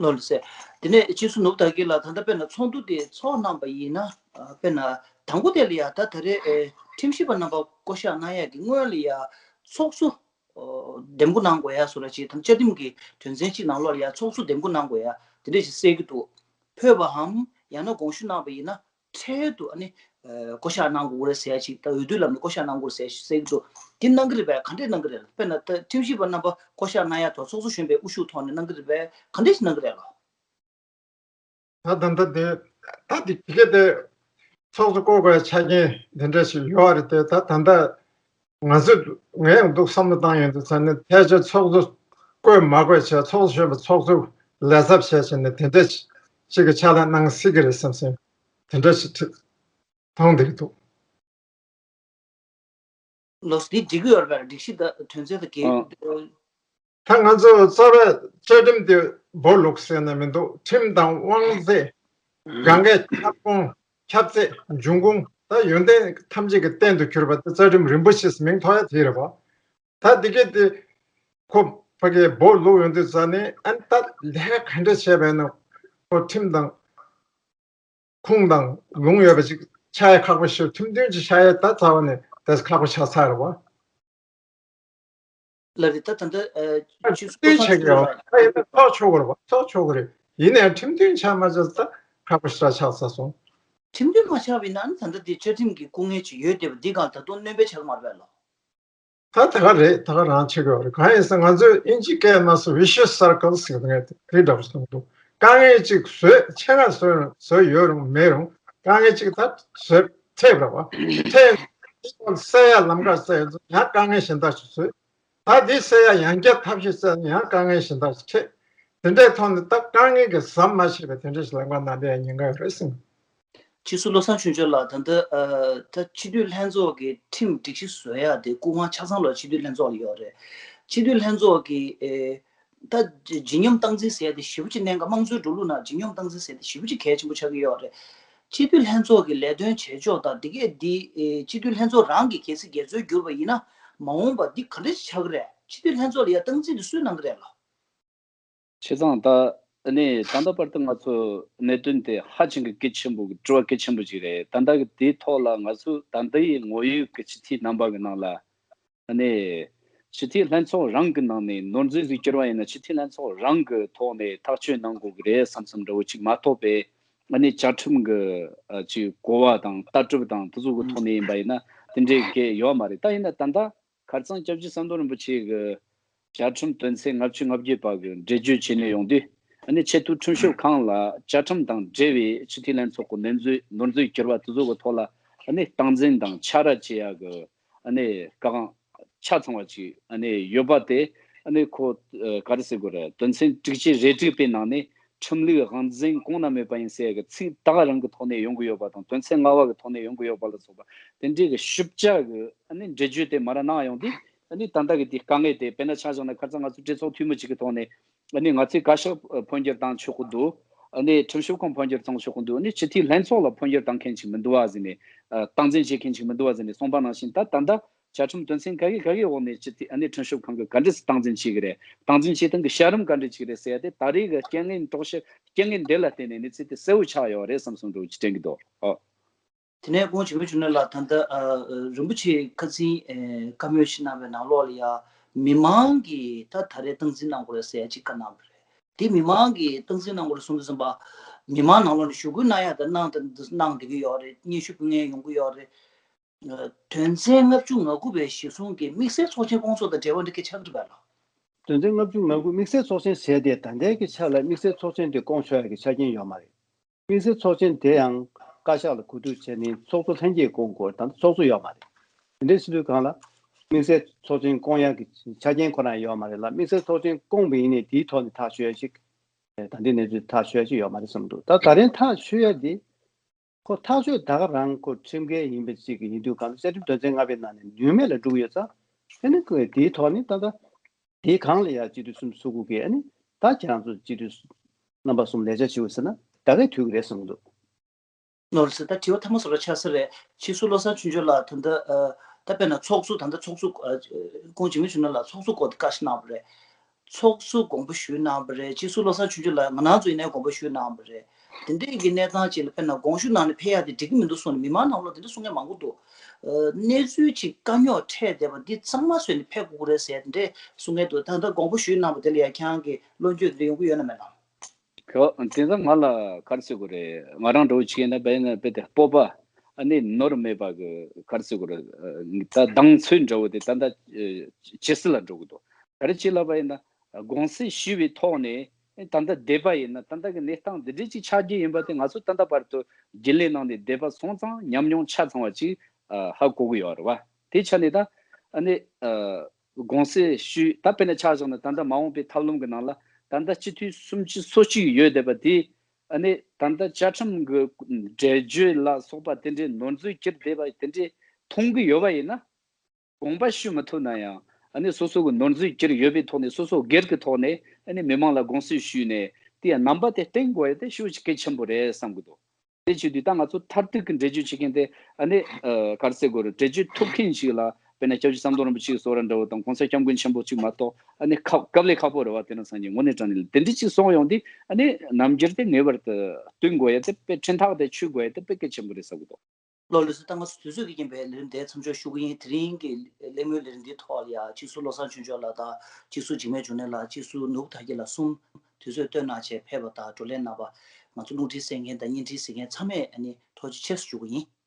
ལོ་ལ་སེ། དེ་ནས་ཕྱིས་སུ་ནུབ་ད་གི་ལ་ད་ལྟ་དཔེར་ན་ཚོགས་འདུ་དེ་ཚོགས་གནང་པ་ཡིན་ན་ཨ་དཔེར་ན་དང་པོ་དེ་ལ་ཡ་ད་ད་རེས་ཨེ་ཁྲིམས་ཞིབ་པ་རྣམ་པ་བསྐོ་གཞག་གནང་ཡ་གི་སྔོན་ལ་ཡ་ཚོགས་གཙོ་ཨོ་འདེམས་བསྐོ་གནང་དགོས་ཡ་བཟོ་འདྲ་ཅིག་དང་བཅའ་ཁྲིམས་ཀྱི་དོན་ཚན་གཅིག་ནང་ལོགས་ལ་ཡ་ཚོགས་གཙོ་འདེམས་བསྐོ་གནང་དགོས་ཡ་དེ་འདྲ་ཞིག་གསལ་གྱི་འདུག། ཕུད་པའམ་ཡང་ན་དགོངས་ཞུ་གནང་པ་ཡིན་ན་འཕྲལ་དུ་ཨ་ནི་ཨ་བསྐོ་གཞག་གནང་དགོས་རེད་ཟེར་ཡ་ཅིག་ད་འོས་བསྡུའི་ལམ་ནས་བསྐོ་གཞག་གནང་དགོས་རེད་ཟེར་ཡ་ཅིག་གསལ་གྱི་འདུག། འདི་གནང་གི་རེད་པས། ག་འདྲས་གནང་གི་རེད། དཔེར་ན་ད་ཁྲིམས་ཞིབ་པ་རྣམ་པ་བསྐོ་གཞག་གནང་ཡ་ཐོག་ཚོགས་གཙོ་གཞོན་པའི་དབུ་བཞུགས་ཐོག་ནས་གནང་གི་རེད་པས། ག་འདྲས་ཞིག་གནང་གི་རེད་ལོ། ད་ད་ལྟ་དེ་ད་དེ་གི་གེ་དེ་ཚོགས་གཙོ་བསྐོ་དགོས་ཆ་རྐྱེན་དེ་འདྲ་ཞིག་ཡོད་རེད་དེ། ད་ད་ལྟ་ང་ཚོས་ངས་ཡང་འདུག་བསམ་བློ་བཏང་ཡོང་དུས་ཚ་ནི་ཕལ་ཆེར་ཚོགས་གཙོ་བསྐོས་མ་དགོས་བྱས་ཚོགས་གཙོ་གཞོན་པ་ཚོགས་གཙོ་ལས་ཚབ་བྱས་བྱས་ནས་དེ་འདྲ་ཞིག་གི་ཕྱག་ལས་གནང་སྲིད་ཀྱི་རེད་བསམ་སེམས་དེ་འདྲ་ཞིག་མཐོང་བསྡད་ཀྱི་འདུག། ལོ་སི་འདི་འགྲིག་གི་ཡོད་རེད་པས། སྒྲིག་གཞི་དང་དོན་ཚན་དང་འགལ་ཨ། གྱི་འདུག། ད་ང་ཚོ་རྩ་བའི་བཅའ་ཁྲིམས་དེ་སྦོ་ལུག་ཟེར་ན་མི་འདུག། ཁྲིམས་དང་དབང་ཚད་གང་གའི་ཁྱབ་ཁོངས་ཁྱབ་ཚད་འབྱུང་ཁུངས་ད་ཡོན་ཏན་ཐམས་ཅད་ཀྱི་རྟེན་དུ་གྱུར་པ་དེ་རྩ་ཁྲིམས་རིན་པོ་ཆེ་ཟེར་མིང་ཐོགས་ཡ་དེ་རེད་པ། ད་དེ་གས་དེ་ཁོ་ཕ་གིའི་སྦོ་ལུག་ཡོང་དུས་ཙ་ནས་ཨ་ནི་ད་ལས་ཀ་ག་འདྲ་བྱས་པ་ཡིན་ན་ཁོ་ཁྲིམས་དང་ཁུངས་དང་ལུང་ཡོད་པ་ཅིག་ཆགས་ཡ་ཁག་པོ་ཞིག། ཁྲིམས་མཐུན་ཅིག་ཆགས་ཡ་ད་རྩ་བ་ནས་དེ་ཁག་པོ་ཆགས་ཚར་རེད་བ། ལ་རེད། ད་ད་ལྟ་ཨ་ཁྲིམས་མཐུན་ཆགས་ཀྱི་ཡོད་ད་ཡིན་ན་ཐོག་ཆོག་གི་རེད་བ། ཐོག་ཆོག་གི་རེད། ཡིན་ནའི་ཁྲིམས་མཐུན་ཆགས་མ་ཆགས་ད་ཁག་པོ་ཞེ་དྲག་ཆགས་ཚར་སོང་། ཁྲིམས་མཐུན་མ་ཆགས་པ་ཡིན་ན་ཨ་ནི་ད་ལྟ་དེ་བཅའ་ཁྲིམས་ཀྱི་སྐུ་ངལ་ཅིག་ཡོད་བསྡད་པ་འདི་གང་ད་དུང་སྣོན་པ་ཆགས་ཀྱི་མ་རེད་པས་ལོ། ད་ད་ག་རེད། ད་ག་རང་ཆེ་གི་རེད། གང་ཡིན་ཟེར་ང་ཚོས་དབྱིན་ཇི་སྐད་ནང་སུ་vicious circle ཟེར་གི་འདུག། དེ་འདྲ་པོ་ཞིག་འདུག། དཀའ་ངལ་ཅིག་བཟོས་ཆེད་མངགས་བཟོས་རུང་བཟོས་ཡོད་རུང་མེད་རུང་དཀའ་ངལ་ཅིག་ད་བཟོས་ཐེབས་རེད་བ། ཐེབས་སེལ་ཡ་ལམ་ཁ་བཙལ་ཡོད་ཚོ་ཡང་དཀའ་ངལ་གཞན་དག་ཅིག་བཟོས། ད་དེ་སེལ་ཡ་ཡང་བསྐྱར་ཐབས་ཤེས་བཙལ་ན་ཡང་དཀའ་ངལ་གཞན་དག་ཅིག་འཕྲད། དེ་འདྲའི་ཐོག་ནས་ད་དཀའ་ངལ་གྱི་ཟམ་མ་ཆད་པའི་དེ་འདྲ་ཞིག་ལམ་ཁ་ནང་སླེབས་ཡ་ཉེན་ཁ་ཡོད་རེད་ཟེར། ཕྱིས་སུ་བློ་བཟང་ཆོས་འབྱོར་ལགས། ད་ལྟ་ཨ་ད་སྤྱི་འཐུས་ལྷན་ཚོགས་ཀྱི་ཁྲིམས་སྒྲིག་གཞི་བཟོ་ཡག་དེ་སྐུ་དབང་ཆ་ཚང་ལོ་སྤྱི་འཐུས་ལྷན་ཚོགས་ལ་ཡོད་རེད། སྤྱི་འཐུས་ལྷན་ཚོགས་ཀྱི་ཨེ་ད་ལྗིད་སྙོམས་སྟངས་འཛིན་ཟེར་ཡག་དེ་ཞེ་པོ་ཅིག་གནད་འགག། དམངས་གཙོའི་འགྲོ་ལུགས་ནང་ལྗིད་སྙོམས་སྟངས་འཛིན་ཟེར་ཡག་དེ་ཞེ་པོ་ཅིག་གལ་ཆེན་པོ་ཆགས་ཀྱི་ཡོད་རེད། སྤྱི་འཐུས་ལྷན་ཚོགས་ཀྱི་ལས་དོན་བྱེད་ཕྱོགས་དང་དེ་གས་འདི་ཨེ་སྤྱི་འཐུས་ལྷན་ཚོགས་རང་གི་གལ་སྲིད་འགལ་འཛོལ་གྱུར་པ་ཡིན་ན་མ་འོངས་པ་འདི་ག་འདྲ་ཞིག་ཆགས་ཀྱི་རེད། སྤྱི་འཐུས་ལྷན་ཚོགས་ལ་ཡ་སྟངས་འཛིན་དེ་སུས་གནང་གི་རེད་ལགས། བྱས་ཙང་ད་ནི་ད་ལྟ་བར་དུ་ང་ཚོ་གནད་དོན་དེ་ཧ་ཅང་གི་གལ་ཆེན་པོ་གི་དྲི་བ་གལ་ཆེན་པོ་ཅིག་རེད། ད་ལྟ་གི་དེའི་ཐོག་ལ་ང་ཚོས་ད་ལྟ་ཡི་ངོ་ཡོད་ཀྱི་སྤྱི་འཐུས་རྣམ་པ་གི་ནང་ལ་ནི་སྤྱི་འཐུས་ལྷན་ཚོགས་རང་གི་ནང་ནས་ནོར་འཛོལ་ཟིག་གྱུར་བ་ཡིན་ན་སྤྱི་འཐུས་ལྷན་ཚོགས་རང་གི་ཐོག་ནས་ཐག་གཅོད་གནང་དགོས་ཀྱི་རེད་བསམ་བསམ་འདྲ་བོ་ཅིག་མ་གཏོགས་པའི་ནི་བཅའ་ཁྲིམས་ཀྱི་ཅིག་གོ་བ་དང་ལྟ་གྲུབ་དང་དེ་ཚོ་གི་ཐོག་ནས་ཡིན་པ་ཡིན་ན་དེ་འདྲའི་གི་ཡོད་མ་རེད། ད་ཡིན་ན་ད་ལྟ། ཁ་རྩང་སྐྱབས་རྗེ་ཟམ་གདོང་རིན་པོ་ཆེ་གི་བཅའ་ཁྲིམས་དོན་ཚན་ལྔ་བཅུ་ང་བརྒྱད་པ་གི་འགྲེལ་བརྗོད་བྱས་ནས་ཡོང་དུས་ཨ་ནི་ཆེས་མཐོའི་ཁྲིམས་ཞིབ་ཁང་ལ་བཅའ་ཁྲིམས་དང་འབྲེལ་བའི་སྤྱི་འཐུས་ལྷན་ཚོགས་ཀྱི་ནོར་འཛོལ་ནོར་འཛོལ་གྱུར་བ་དེ་ཚོ་གི་ཐོག་ལ་ཨ་ནི་སྟངས་འཛིན་དང་ཁྱབ་བསྒྲགས་བྱེད་ཡག་གི་ཨ་ནི་སྐལ་བཟང་ཆ་ཚང་བ་ཅིག་ཨ་ནི་ཡོད་པ་དེ་ཨ་ནི་ཁོ་ག་རེ་ཟེར་དགོས་རེད། དོན་ཚན་དྲུག་ཅུ་རེ་དྲུག་པའི་ནང་ནས་ཁྲིམས་ལུགས་དབང་འཛིན་གོང་ན་མེད་པ་ཡིན་ཟེར་ཡག་གི་ཚིག་ད་ག་རང་གི་ཐོག་ནས་ཡོང་གི་ཡོད་པ་དང་དོན་ཚན་ལྔ་པ་གི་ཐོག་ནས་ཡོང་གི་ཡོད་པ་ལ་སོགས་པ་དེ་འདྲའི་གི་ཞིབ་ཆ་གི་ཨ་ནི་འགྲེལ་བརྗོད་དེ་མར་གནང་ཡོང་དུས་ཨ་ནི་ད་ལྟ་གི་དེ་དཀའ་ངལ་དེ་དཔེར་ན་ཆ་བཞག་ན་ཁ་རྩང་ང་ཚོ་གྲོས་ཚོགས་འཐུས་མི་གཅིག་གི་ཐོག་ནས་ཨ་ནི་ང་ཚོས་བཀའ་ཤག་འཕོ་འགྱུར་བཏང་ཆོག་གི་འདུག། ཨ་ནི་ཁྲིམས་ཞིབ་ཁང་འཕོ་འགྱུར་བཏང་ཆོག་གི་འདུག། ཨ་ནི་སྤྱི་འཐུས་ལྷན་ཚོགས་ལ་འཕོ་འགྱུར་བཏང་མཁན་ཅིག་མི་འདུག་བ་ཟེར་ནས་ཨ་སྟངས་འཛིན་བྱེད་མཁན་ཅིག་མི་འདུག་བ་ཟེར་ནས་གསུངས་པ་ནང་བཞིན་ད་ད་ལྟ་བཅའ་ཁྲིམས་དོན་ཚན་ག་གི་ག་གི་འོག་ནས་སྤྱི་འཐུས་ཨ་ནི་ཁྲིམས་ཞིབ་ཁང་གིས་ག་འདྲས་སེ་སྟངས་འཛིན་བྱེད་ཀྱི་རེད། སྟངས་འཛིན་བྱེད་སྟངས་ཀྱི་བྱ་རིམ་ག་འདྲས་ཅིག་རེད་ཟེར་ཡ་དེ་ད་རེས་ཀྱི་རྐྱེན་ངན་དོགས་གཞི་རྐྱེན་ངན་འདི་ལ་བརྟེན་ནས་གནས་ཚུལ་དེ་གསལ་བོ་ཆགས་ཡོད་རེད་བསམ་བསམ་འདྲ་བོ་ཅིག་དྲན་གྱི་འདུག། ཨོ། དེ་ནས་ཁོང་འཇིགས་མེད་འབྱུང་གནས་ལགས་ད་ལྟ་ཨ་རིན་པོ་ཆེ་ཁ་སང་ཨེ་བཀའ་མོལ་ཞིག་གནང་བའི་ནང་ལོགས་ལ་ཡ་མི་མང་གིས་ད་ད་རེས་སྟངས་འཛིན་གནང་དགོས་རེད་ཟེར་ཡ་ཅིག་བཀའ་གནང་བ་རེད། དེ་མི་མང་གིས་སྟངས་འཛིན་གནང་དགོས་རེད་གསུངས་དུས་ཙམ་པ། མི་མང་ནང་ལོགས་ནས་ཞུ་སྐུལ་གནང་ཡ་དང་གནང་དང་གནང་བསྡད་ཀྱི་ཡོད་རེད། སྙན་ཞུ་ཕུལ་མཁན་ཡོང་གི་ཡོད་རེད། དོན་ཚན་ལྔ་བཅུ་ང་དགུ་པའི་གཞི་བཟུང་གིས་དམིགས་བསལ་ཚོགས་ཆེན་སྐོང་ཚོགས་དང་འབྲེལ་བ་འདི་ག་ཆགས་ཀྱི་རེད་པས་ལགས། དོན་ཚན་ལྔ་བཅུ་ང་དགུ་དམིགས་བསལ་ཚོགས་ཆེན་ཟེར་དེ་ད་ལྟའི་གི་ཆ་ལ་དམིགས་བསལ་ཚོགས་ཆེན་དེ་སྐོང་ཆོག་ཡ་གི་ཆ་རྐྱེན་ཡོད་མ་རེད། དམིགས་བསལ་ཚོགས་ཆེན་དེ་ཡང་བཀའ་ཤག་ལ་གོ་བསྡུར་བྱས་ནས་ཚོགས་གཙོ་ལྷན་རྒྱས་སྐོང་དགོས། ད་ལྟ་ཚོགས་གཙོ་ཡོད་མ་རེད། དེ་འདྲའི་ཕྱི་དུས་གང་ལ་དམིགས་བསལ་ཚོགས་ཆེན་སྐོང་ཡག་གི་ཆ་རྐྱེན་ཁོ་རང་ཡོད་མ་རེད་ལ། དམིགས་བསལ་ཚོགས་ཆེན་སྐོང་བ་ཡིན་ནའི་དེའི་ཐོག་ནས་ཐག་གཅོད་ཡ་ཞིག་ད་ལྟའི་གནས་ཚུལ་ཐག་གཅོད་ཡ་ཞིག་ཡོད་མ་རེད་བསམ་འདུག་ད་ད་རིང་ཐག་གཅོད་ཡ་དེ་ཁོ་ཐག་གཅོད་ད་ག་རང་ཁོ་ཁྲིམས་འགལ་ཡིན་པ་ཅིག་ཡིན་དུས་གང་ལ་བཅའ་ཁྲིམས་དོན་ཚན་ལྔ་པའི་ནང་ནས་ནུས་མེད་ལ་འགྲོ་གི་ཡོད་ཙང་། ཨ་ནི་ཁོས་དེའི་ཐོག་ནས་ད་ལྟ་དེའི་སྒང་ལ་ཡ་སྤྱི་འཐུས་སུམ་ཅུ་སོ་དགུ་གིས་ཨ་ནི་ད་ཁྱེད་རང་ཚོ་སྤྱི་འཐུས་རྣམ་པ་གསུམ་ལས་བྱ་བྱེད་དགོས་ཟེར་ན་ད་གས་འཐུས་ཀྱི་རེད་གསུངས་འདུག་ནོར་སྲིད་ད་དྲི་བ་ཐ་མ་བཟོ་འདྲ་ཆགས་ས་རེད། སྤྱི་ཟུར་བློ་བཟང་ཆོས་འབྱོར་ལགས་ད་ལྟ་ཨ་ད་དཔེར་ན་ཚོགས་གཙོ་ད་ལྟ་ཚོགས་གཙོ་ཨ་ཁོང་འཇིགས་མེད་འབྱུང་གནས་ལགས་ཚོགས་གཙོ་སྐོར་དེ་བཀའ་ཞིག་གནང་བ་རེད། ཚོགས་གཙོ་དགོངས་པ་ཞུས་གནང་བ་རེད། སྤྱི་ཟུར་བློ་བཟང་ཆོས་འབྱོར་ལགས་ང་རང་ཚོ་ཡིན་ནའི་དགོངས་པ་ཞུས་གནང་བ་རེད། དེ་འདྲའི་གི་གནས་སྟངས་ཅིག་ལ་དཔེར་ན་དགོངས་ཞུ་གནང་ནས་ཕེབས་ཡག་དེ་འགྲིག་གི་མི་འདུག་གསུངས་ནས་མི་མང་ནང་ལོགས་དེ་འདྲ་གསུང་མཁན་མང་པོ་འདུག་ཨ་གནས་ཚུལ་ཅིག་དཀའ་རྙོག་འཕྲད་བསྡད་པ་འདི་གཙང་མ་བཟོས་ནས་ཕེབས་དགོས་ཀྱི་རེད་ཟེར་དེ་འདྲའི་གསུང་མཁན་འདུག་ད་ལྟ་དགོངས་པ་ཞུས་གནང་བ་དེ་ལ་ཡ་ཁྱེད་རང་གི་བློ་འགྱོད་དེ་འདྲ་ཡོང་གི་ཡོད་ན་མེད་ན། ཁོ་དེ་ཚོ་ང་ལ་ག་རེ་ཟེར་དགོས་རེད། ང་རང་འདྲ་བོ་ཅིག་ཡིན་ན་བས་ན་བས་དེ་སྤོབས་པ་ཨ་ནི་ནོར་མེད་པ་གི་ག་རེ་ཟེར་དགོས་རེད། ད་གདེང་ཚོད་འདྲ་བོ་དེ་ད་ལྟ་ཇེ་ཆེ་ལ་འགྲོ་གི་འདུག་ག་རེ་བྱས་ལབ་པ་ཡིན་ན་དགོངས་སེལ་ཞུས་པའི་ཐོག་ནས་ད་ལྟ་བསྡད་པ་ཡིན་ན་ད་ལྟ་གི་གནས་སྟངས་འདི་འདྲ་ཅིག་ཆགས་ཀྱི་ཡིན་པ་དེ་ང་ཚོ་ད་ལྟ་བར་དུ་རྒྱུན་ལས་ནང་ནས་བསྡད་པ་སོང་ཙང་ཉམས་མྱོང་ཆ་ཚང་བ་ཅིག་ཧ་གོ་གི་ཡོད་རེད་བ། དེ་ཆ་ནས་ད་ཨ་ནི། དགོངས་སེལ་ཞུས་ད་དཔེར་ན་ཆ་བཞག་ན་ད་ལྟ་མ་འོངས་པའི་ཐབས་ལམ་གྱི་ནང་ལ་ད་ལྟ་སྤྱི་འཐུས་སུམ་ཅུ་སོ་གཅིག་ཡོད་བསྡད་པ་དེ་ཨ་ནི་ད་ལྟ་བཅའ་ཁྲིམས་ཀྱི་འགྲེལ་བརྗོད་ལ་སོགས་པ་དེ་འདྲའི་ནོར་འཛོལ་གྱུར་བསྡད་པ་དེ་འདྲའི་མཐོང་གི་ཡོད་པ་ཡིན་ན། དགོངས་པ་ཞུ་མི་ཐུབ་ན་ཡང་ཨ་ནི་སོ་སོ་གི་ནོར་འཛོལ་གྱུར་ཡོད་པའི་ཐོག་ནས་སོ་སོ་སྒེར་གྱི་ཐོག་ནས་ཨ་ནི་མི་མང་ལ་དགོངས་སེལ་ཞུས་ནས་དེ་ཡང་རྣམ་པ་དེ་བསྟན་དགོས་ཡ་དེ་ཞེ་པོ་ཅིག་གལ་ཆེན་པོ་རེད་བསམ་གྱི་འདུག་དེ་བྱེད་དུས་ད་ང་ཚོ་མཐར་ཐུག་གི་འགྲེལ་བརྗོད་བྱེད་མཁན་དེ་ཨ་ནི་ཨ་ག་རེ་ཟེར་དགོས་རེད། འགྲེལ་བརྗོད་ཐོབ་མཁན་ཞིག་ལ་དཔེར་ན་སྐྱབས་རྗེ་ཟམ་གདོང་རིན་པོ་ཆེའི་གསུང་བ་འདྲ་བོ་དང་གོང་ས་སྐྱབས་མགོན་ཆེན་པོ་གཅིག་མ་གཏོགས་ཨ་ནི་ཁག་དཀའ་ལས་ཁག་པོ་རེད་བ། དེ་རིང་སང་ཉིན་དངོས་གནས་དྲང་གནས་ལ་དེ་འདྲ་ཅིག་གསུངས་ཡོང་དུས་ཨ་ནི་རྣམ་འགྱུར་དེ་ངེས་པར་དུ་སྟོན་དགོས་ཡ་དེ་དཔེ་ཕྲན་ཐག་དེ་ཆོད་དགོས་ཡ་དེ་དཔེ་གལ་ཆེན་པོ་རེད་བསམ་གྱི་འདུག་ལོ་ལགས་སོ། ད་ང་ཚོ་དུས་ཚོད་ཀྱིས་རྐྱེན་པས་ལས་རིམ་དེ་མཚམས་འཇོག་ཞུ་གི་ཡིན། དེ་རིང་གི་གླེང་མོལ་ལས་རིམ་འདིའི་ཐོག་ལ་ཡ་སྤྱི་ཟུར་བློ་བཟང་ཆོས་འབྱོར་ལགས་དང་སྤྱི་ཟུར་འཇིགས་མེད་འབྱུང་གནས་ལགས་སྤྱི་ཟུར་ནོར་བུ་དར་རྒྱས་ལགས་གསུམ་དུས་ཚོད་བཏོན་གནང་བྱས་ཕེབས་པ་དང་བགྲོ་གླེང་གནང་བ་ང་ཚོ་རླུང་འཕྲིན་གསན་མཁན་དང་བརྙན་འཕྲིན་གཟིགས་མཁན་ཚང་མས་ཨ་ནི་ཐུགས་རྗེ་ཆེ་ཞུ་གི་ཡིན།